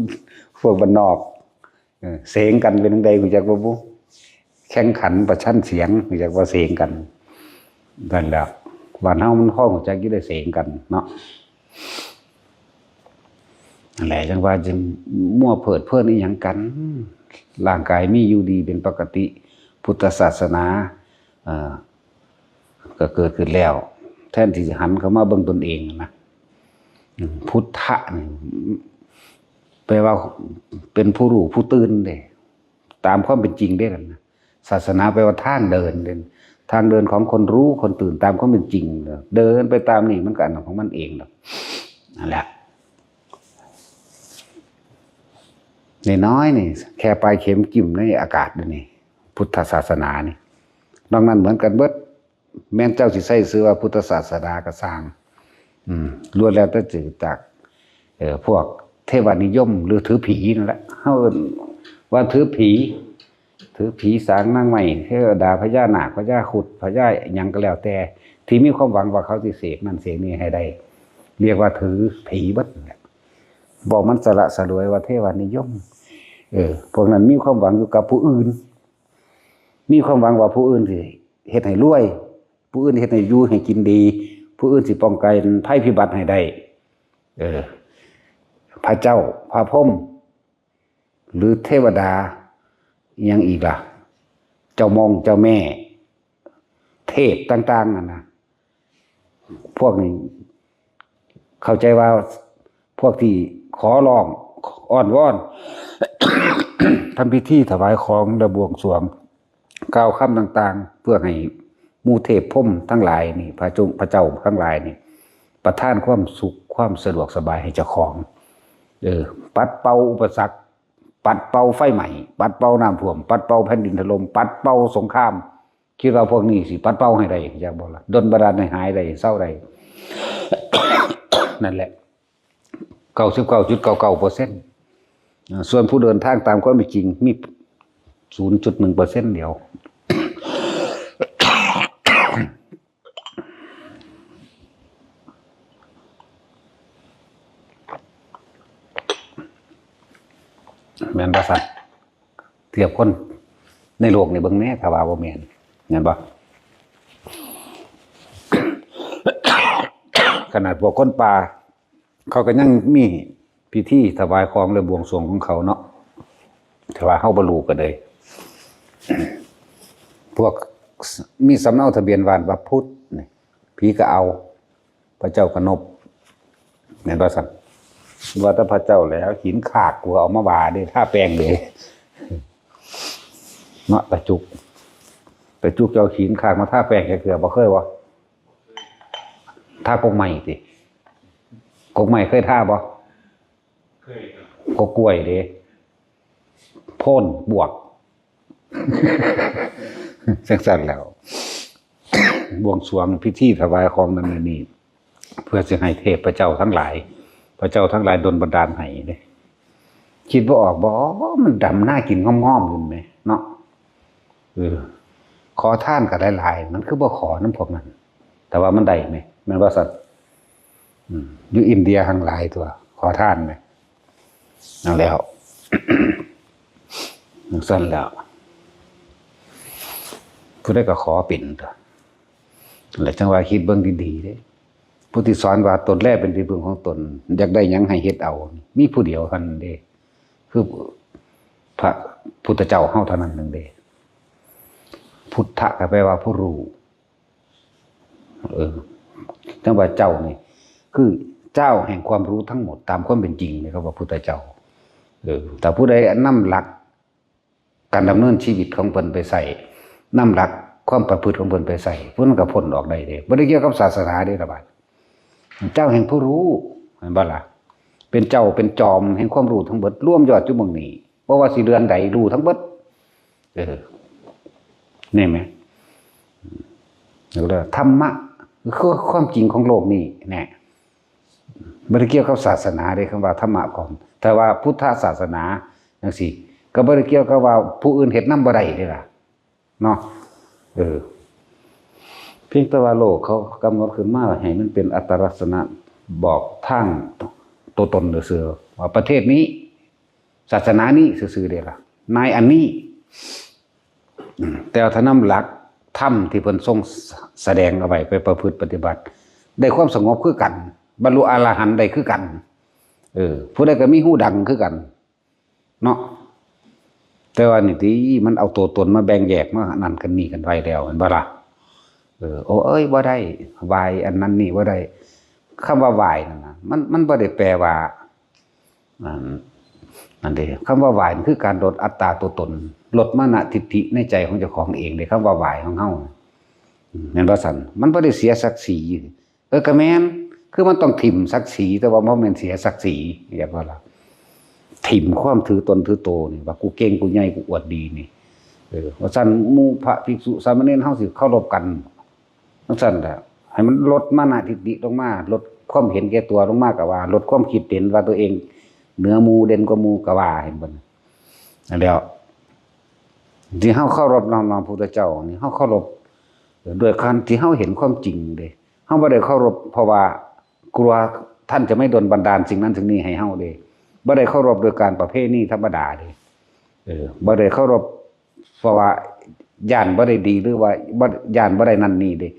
พวกบ้านนอก เออ เสงกันเป็นจั่งใด รู้จักบ่บุ แข่งขันประชันเสียง รู้จักว่าเสงกัน นั่นแหละ บ้านเฮามันฮ้องรู้จักอยู่ได้เสงกันเนาะ นั่นแหละ จั่งว่าจึงมัวเพลิดเพลินอีหยังกัน ร่างกายมีอยู่ดีเป็นปกติ พุทธศาสนา เอ่อ ก็เกิดขึ้นแล้ว แทนที่จะหันเข้ามาเบิ่งตนเองนะ อืม พุทธะนี่ แปลว่าเป็นผู้รู้ผู้ตื่นเด้ ตามความเป็นจริงเด้นั่นนะ ศาสนาแปลว่าทางเดินเด้ ทางเดินของคนรู้คนตื่นตามความเป็นจริง เดินไปตามนี่มันก็อันของมันเองดอก นั่นแหละ น้อยๆ นี่ แค่ปลายเข็มจิ้มในอากาศเด้นี่ พุทธศาสนานี่ นอกนั้นเหมือนกันเบิด แม้นเจ้าสิใช้ชื่อว่าพุทธศาสนาก็ซ่าง อืม ล้วนแล้วแต่เกิดจาก เอ่อ พวกเทวานิยมหรือถือผีนั่นแหละ เฮาเอิ้นว่าถือผี ถือผีสางนางไม้ เทวดา พญานาค พญาครุฑ พญาหยังก็แล้วแต่ ที่มีความหวังว่าเขาสิเสกนั่นเสกนี่ให้ได้ เรียกว่าถือผีเบิดนั่นแหละ บอกมันสละสลวยว่าเทวานิยม เออ พวกนั้นมีความหวังอยู่กับผู้อื่น มีความหวังว่าผู้อื่นสิเฮ็ดให้รวย ผู้อื่นเฮ็ดให้อยู่ให้กินดี ผู้อื่นสิป้องกันภัยพิบัติให้ได้ เออ พระเจ้า พระพรหม หรือเทวดา อิหยังอีกล่ะ เจ้ามงเจ้าแม่ เทพต่างๆ นั่นนะ พวกนี้ เข้าใจว่าพวกที่ขอร้องอ้อนวอน ทำพิธีถวายของและบวงสรวง กล่าวคำต่างๆ เพื่อให้หมู่เทพพรหมทั้งหลายนี่ พระเจ้า พระเจ้าทั้งหลายนี่ ประทานความสุขความสะดวกสบายให้เจ้าของ เออ ปัดเป่าอุปสรรค ปัดเป่าไฟไหม้ ปัดเป่าน้ำท่วม ปัดเป่าแผ่นดินถล่ม ปัดเป่าสงคราม คิดว่าพวกนี้สิปัดเป่าให้ได้ จักบ่ล่ะ ดลบันดาลให้หายได้ เศร้าได้ นั่นแหละ เก้าสิบเก้าจุดเก้าเก้าเปอร์เซ็นต์ ส่วนผู้เดินทางตามความเป็นจริงมี ศูนย์จุดหนึ่งเปอร์เซ็นต์ เดียว แม่นบ่ซั่น เทียบคนในโลกนี่เบิ่งแหน่ ถ้าว่าบ่แม่น แม่นบ่ ขนาดพวกคนป่า เขาก็ยังมีพิธีถวายของและบวงสรวงของเขาเนาะ แต่ว่าเฮาบ่รู้ก็เลย พวกมีสำเนาทะเบียนบ้านว่าพุทธนี่ ผีก็เอา พระเจ้าก็นบ แม่นบ่ซั่น ว่าแต่พระเจ้าแล้ว หินขากกูเอามาว่าเด้ ทาแป้งเด้ เนาะ ตาจุก ตาจุกเจ้าหินขากมาทาแป้งจักเทื่อบ่เคยบ่ ทากกไม้ติ กกไม้เคยทาบ่? เคยครับ กกกล้วยเด้ โพ่นบวก จังซั่นแล้ว บวงสรวงพิธีถวายของนั่นนี่ เพื่อสิให้เทพเจ้าทั้งหลาย พระเจ้าทั้งหลายดลบันดาลให้เด้ คิดบ่ออกบ่ อ๋อ มันดำหน้ากินง่อมๆอยู่แหมเนาะ เออ ขอทานก็หลายๆ มันคือบ่ขอนำพวกนั้น แต่ว่ามันได้แหม แม่นบ่ซั่น? อืม อยู่อินเดียหั่งหลายตั๊ว ขอทานแหม นั่นแล้ว จังซั่นแล้ว ผู้ใดก็ขอเป็นตั๊ว และจั่งว่าคิดเบิ่งดีๆเด้ ผู้ที่สอนว่าตนแลเป็นที่พึ่งของตน อยากได้หยังให้เฮ็ดเอา มีผู้เดียวเท่านั้นเด้ คือพระพุทธเจ้าเฮาเท่านั้นหนึ่งเด้ พุทธะก็แปลว่าผู้รู้ เออ จั่งว่าเจ้านี่ คือเจ้าแห่งความรู้ทั้งหมดตามความเป็นจริงนี่ เขาว่าพุทธเจ้า เออ แต่ผู้ใดนำหลักการดำเนินชีวิตของเพิ่นไปใช้ นำหลักความประพฤติของเพิ่นไปใช้ ผู้นั้นก็พ้นออกได้เด้ บ่ได้เกี่ยวกับศาสนาเด้ล่ะบาด เจ้าแห่งผู้รู้ เห็นบ่ล่ะ? เป็นเจ้าเป็นจอมแห่งความรู้ทั้งเบิด รวมยอดอยู่หม่องนี้ บ่ว่าสิเดือนใดรู้ทั้งเบิด เออ นี่แหม แล้วธรรมะ คือความจริงของโลกนี้แหละ บ่ได้เกี่ยวกับศาสนาเด้ คำว่าธรรมะของ แต่ว่าพุทธศาสนาจั่งซี้ ก็บ่ได้เกี่ยวกับว่าผู้อื่นเฮ็ดนำบ่ได้เด้ล่ะ เนาะ เออ เพียงแต่ว่าโลกเขากำหนดขึ้นมาให้มันเป็นอัตลักษณะบอกทางตัวตนซื่อๆ ว่าประเทศนี้ ศาสนานี้ซื่อๆเด้ล่ะ นายอันนี้ อืม แต่ว่าถ้านำหลักธรรมที่เพิ่นทรงแสดงเอาไว้ไปประพฤติปฏิบัติ ได้ความสงบคือกัน บรรลุอรหันต์ได้คือกัน เออ ผู้ใดก็มีฮูดังคือกัน เนาะ แต่ว่านี่ติมันเอาตัวตนมาแบ่งแยกมานั่นกันนี่กันไว้แล้ว เห็นบ่ล่ะ? เออ โอ้เอ้ย บ่ได้ ไหว้อันนั้นนี่บ่ได้ คำว่าไหว้นั่นน่ะ มัน มันบ่ได้แปลว่า อัน อันเด้ คำว่าไหว้นี่คือการลดอัตตาตัวตน ลดมานะทิฏฐิในใจของเจ้าของเองเด้ คำว่าไหว้ของเฮา อืม แม่นบ่ซั่น? มันบ่ได้เสียศักดิ์ศรี เออ ก็แม่น คือมันต้องถิ่มศักดิ์ศรี แต่ว่าบ่แม่นเสียศักดิ์ศรี เรียกว่าล่ะ ถิ่มความถือตนถือโตนี่ ว่ากูเก่ง กูใหญ่ กูอวดดีนี่ เออ ว่าซั่น หมู่พระภิกษุสามเณรเฮาสิเคารพกัน จั่งซั่นแหละ ให้มันลดมานะทิฏฐิลงมา ลดความเห็นแก่ตัวลงมาก็ว่า ลดความคิดเห็นว่าตัวเองเหนือหมู่ เด่นกว่าหมู่ก็ว่า เห็นบ่? นั่นแหล้ว ที่เฮาเคารพนอบน้อมพระพุทธเจ้านี่ เฮาเคารพด้วยการที่เฮาเห็นความจริงเด้ เฮาบ่ได้เคารพเพราะว่ากลัวท่านจะไม่ดลบันดาลสิ่งนั้นสิ่งนี้ให้เฮาเด้ บ่ได้เคารพโดยการประเพณีธรรมดาเด้ เออ บ่ได้เคารพเพราะว่าย้านบ่ได้ดี หรือว่าบ่ ย้านบ่ได้นั่นนี่เด้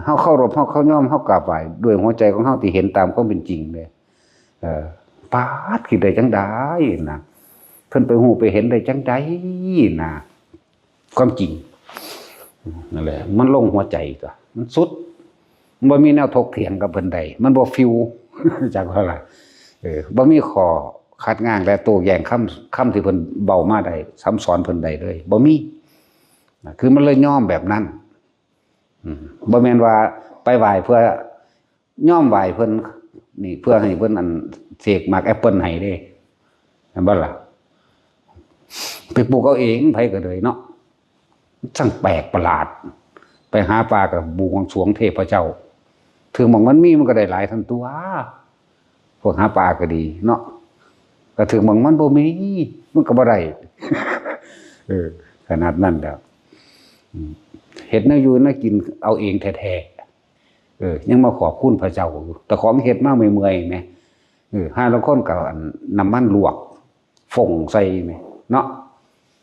เฮาเคารพ เฮา เฮายอม เฮากราบไหว้ด้วยหัวใจของเฮาที่เห็นตามความเป็นจริงเด้ เออ ปาด คิดได้จั่งใดนะ เพิ่นไปฮู้ไปเห็นได้จั่งใดนะ ความจริง นั่นแหละ มันลงหัวใจตั๊ว มันสุด มันบ่มีแนวถกเถียงกับเพิ่นได้ มันบ่ฟิว จักว่าล่ะ เออ บ่มีข้อขัดง้างและโต้แย้งคำ คำที่เพิ่นเว้ามาได้ คำสอนเพิ่นได้เลย บ่มี นะ คือมันเลยยอมแบบนั้น อืม บ่แม่นว่าไปไหว้เพื่อ ยอมไหว้เพิ่นนี่ เพื่อให้เพิ่นอันเสกหมากแอปเปิ้ลให้เด้ แม่นบ่ล่ะ? ไปปลูกเอาเอง ไผก็เลยเนาะ ช่างแปลกประหลาด ไปหาปลาก็บวงสรวงเทพเจ้า ถืกหม่องมันมีมันก็ได้หลายทันตั๊ว พวกหาปลาก็ดีเนาะ ก็ถืกหม่องมันบ่มี มันก็บ่ได้ เออ ขนาดนั้นแล้ว อืม เฮ็ดแนวอยู่แนวกินเอาเองแท้ๆ เออ ยังมาขอบคุณพระเจ้าอยู่ แต่ของเฮ็ดมาเมื่อยๆแหม เออ ห่าลางคนก็อันน้ำมันลวก ฟงใส่แหม เนาะ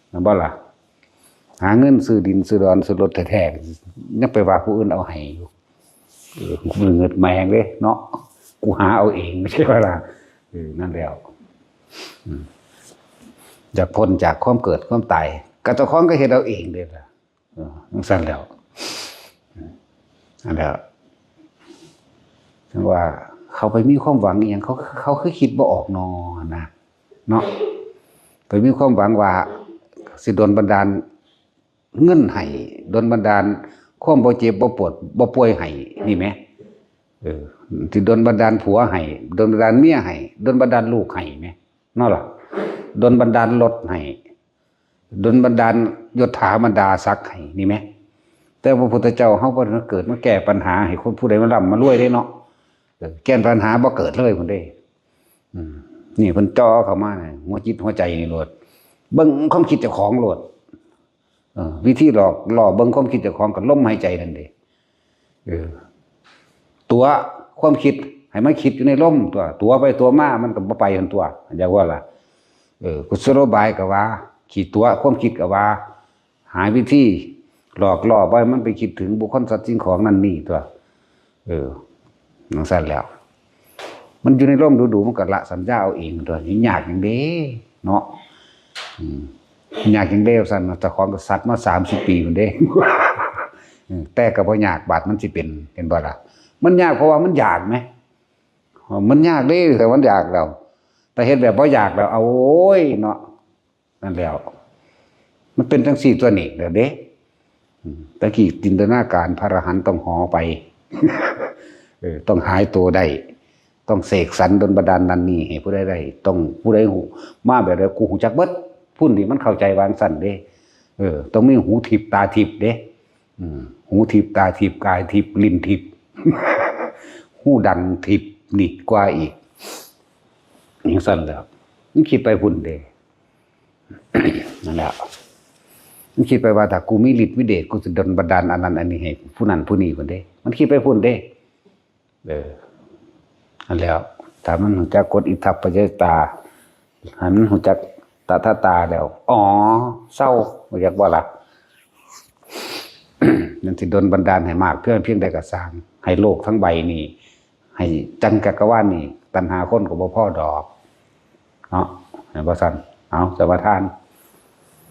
แม่นบ่ล่ะ? หาเงินซื้อดินซื้อดอนซื้อรถแท้ๆ ยังไปว่าผู้อื่นเอาให้อยู่ เออ กูเงิดแมงเด้เนาะ กูหาเอาเอง ไม่ใช่ว่าล่ะ เออ นั่นแล้ว อืม อยากพ้นจากความเกิดความตาย ก็เจ้าของก็เฮ็ดเอาเองเด้ล่ะ เออ จั่งซั่นแล้ว นั่นแหละ จั่งว่าเขาไปมีความหวังอีหยัง เขา เขาคือคิดบ่ออกนอนะ เนาะ ไปมีความหวังว่าสิดลบันดาลเงินให้ ดลบันดาลความบ่เจ็บบ่ปวดบ่ป่วยให้ นี่แหม เออ ที่ดลบันดาลผัวให้ ดลบันดาลเมียให้ ดลบันดาลลูกให้แหม นั่นล่ะ ดลบันดาลรถให้ ดลบันดาลยศถาบรรดาศักดิ์ให้นี่แหม แต่พระพุทธเจ้าเฮาบ่ได้มาเกิดมาแก้ปัญหาให้คนผู้ใดมาร่ำมารวยเด้เนาะ เออ แก้ปัญหาบ่เกิดเลยพุ้นเด้ อืม นี่เพิ่นจ่อเข้ามานะ หัวจิตหัวใจนี่โลด เบิ่งความคิดเจ้าของโลด เออ วิธีหลอกล่อเบิ่งความคิดเจ้าของกับลมหายใจนั่นเด้ เออ ตั๋วความคิดให้มาคิดอยู่ในลมตั๋ว ตั๋วไปตั๋วมามันก็บ่ไปหั้นตั๋ว เข้าใจว่าล่ะ เออ กุศโลบายก็ว่า ขี้ตั๋วความคิดก็ว่า หาวิธีหลอกล่อบ่ให้มันไปคิดถึงบุคคลสัตว์สิ่งของนั่นนี่ตั๋ว เออ จั่งซั้นแล้ว มันอยู่ในลมดูๆ มันก็ละสัญญาเอาเองตั๋ว ยากหยังเด้ เนาะ อืม ยากหยังเด้ ว่าซั่น เจ้าของก็สักมาสามสิบปีพุ้นเด้ เออ แต่ก็บ่ยาก บาดมันสิเป็น เห็นบ่ล่ะ มันยากเพราะว่ามันอยากแหม มันยากเด้ แต่มันอยากแล้ว แต่เฮ็ดแบบบ่อยากแล้ว เอา โอ้ย เนาะ นั่นแล้ว มันเป็นจั่งซี้ตั๋วนี้แล้วเด้ อืม ตะกี้จินตนาการพระอรหันต์ต้องหอไป เออ ต้องหายตัวได้ ต้องเสกสรรดลบันดาลนั่นนี่ให้ผู้ใดได้ ต้องผู้ใดฮู้ มาแบบใดกูฮู้จักเบิด พุ้นนี่มันเข้าใจว่าจั่งซั้นเด้ เออ ต้องมีหูทิพย์ตาทิพย์เด้ อืม หูทิพย์ตาทิพย์กายทิพย์ลิ้นทิพย์ หูดังทิพย์นี่กว่าอีก จั่งซั้นแล้ว มันคิดไปพุ้นเด้ นั่นแหละ มันคิดไปว่าถ้ากูมีฤทธิ์มีเดช กูสิดลบันดาลอันนั้นอันนี้ให้ผู้นั้นผู้นี้พุ้นเด้ มันคิดไปพุ้นเด้ เออ นั่นแล้ว ถ้ามันรู้จักกฎอิทัปปัจจยตา ให้มันรู้จักตถาตาแล้ว อ๋อ เศร้า รู้จักบ่ล่ะ นั่นสิดลบันดาลให้มากเพียง เพียงใดก็ซ่าง ให้โลกทั้งใบนี่ ให้จักรจักรวาลนี่ ตัณหาคนก็บ่พอดอก เนาะ เห็นบ่ซั่น เอา สมาทาน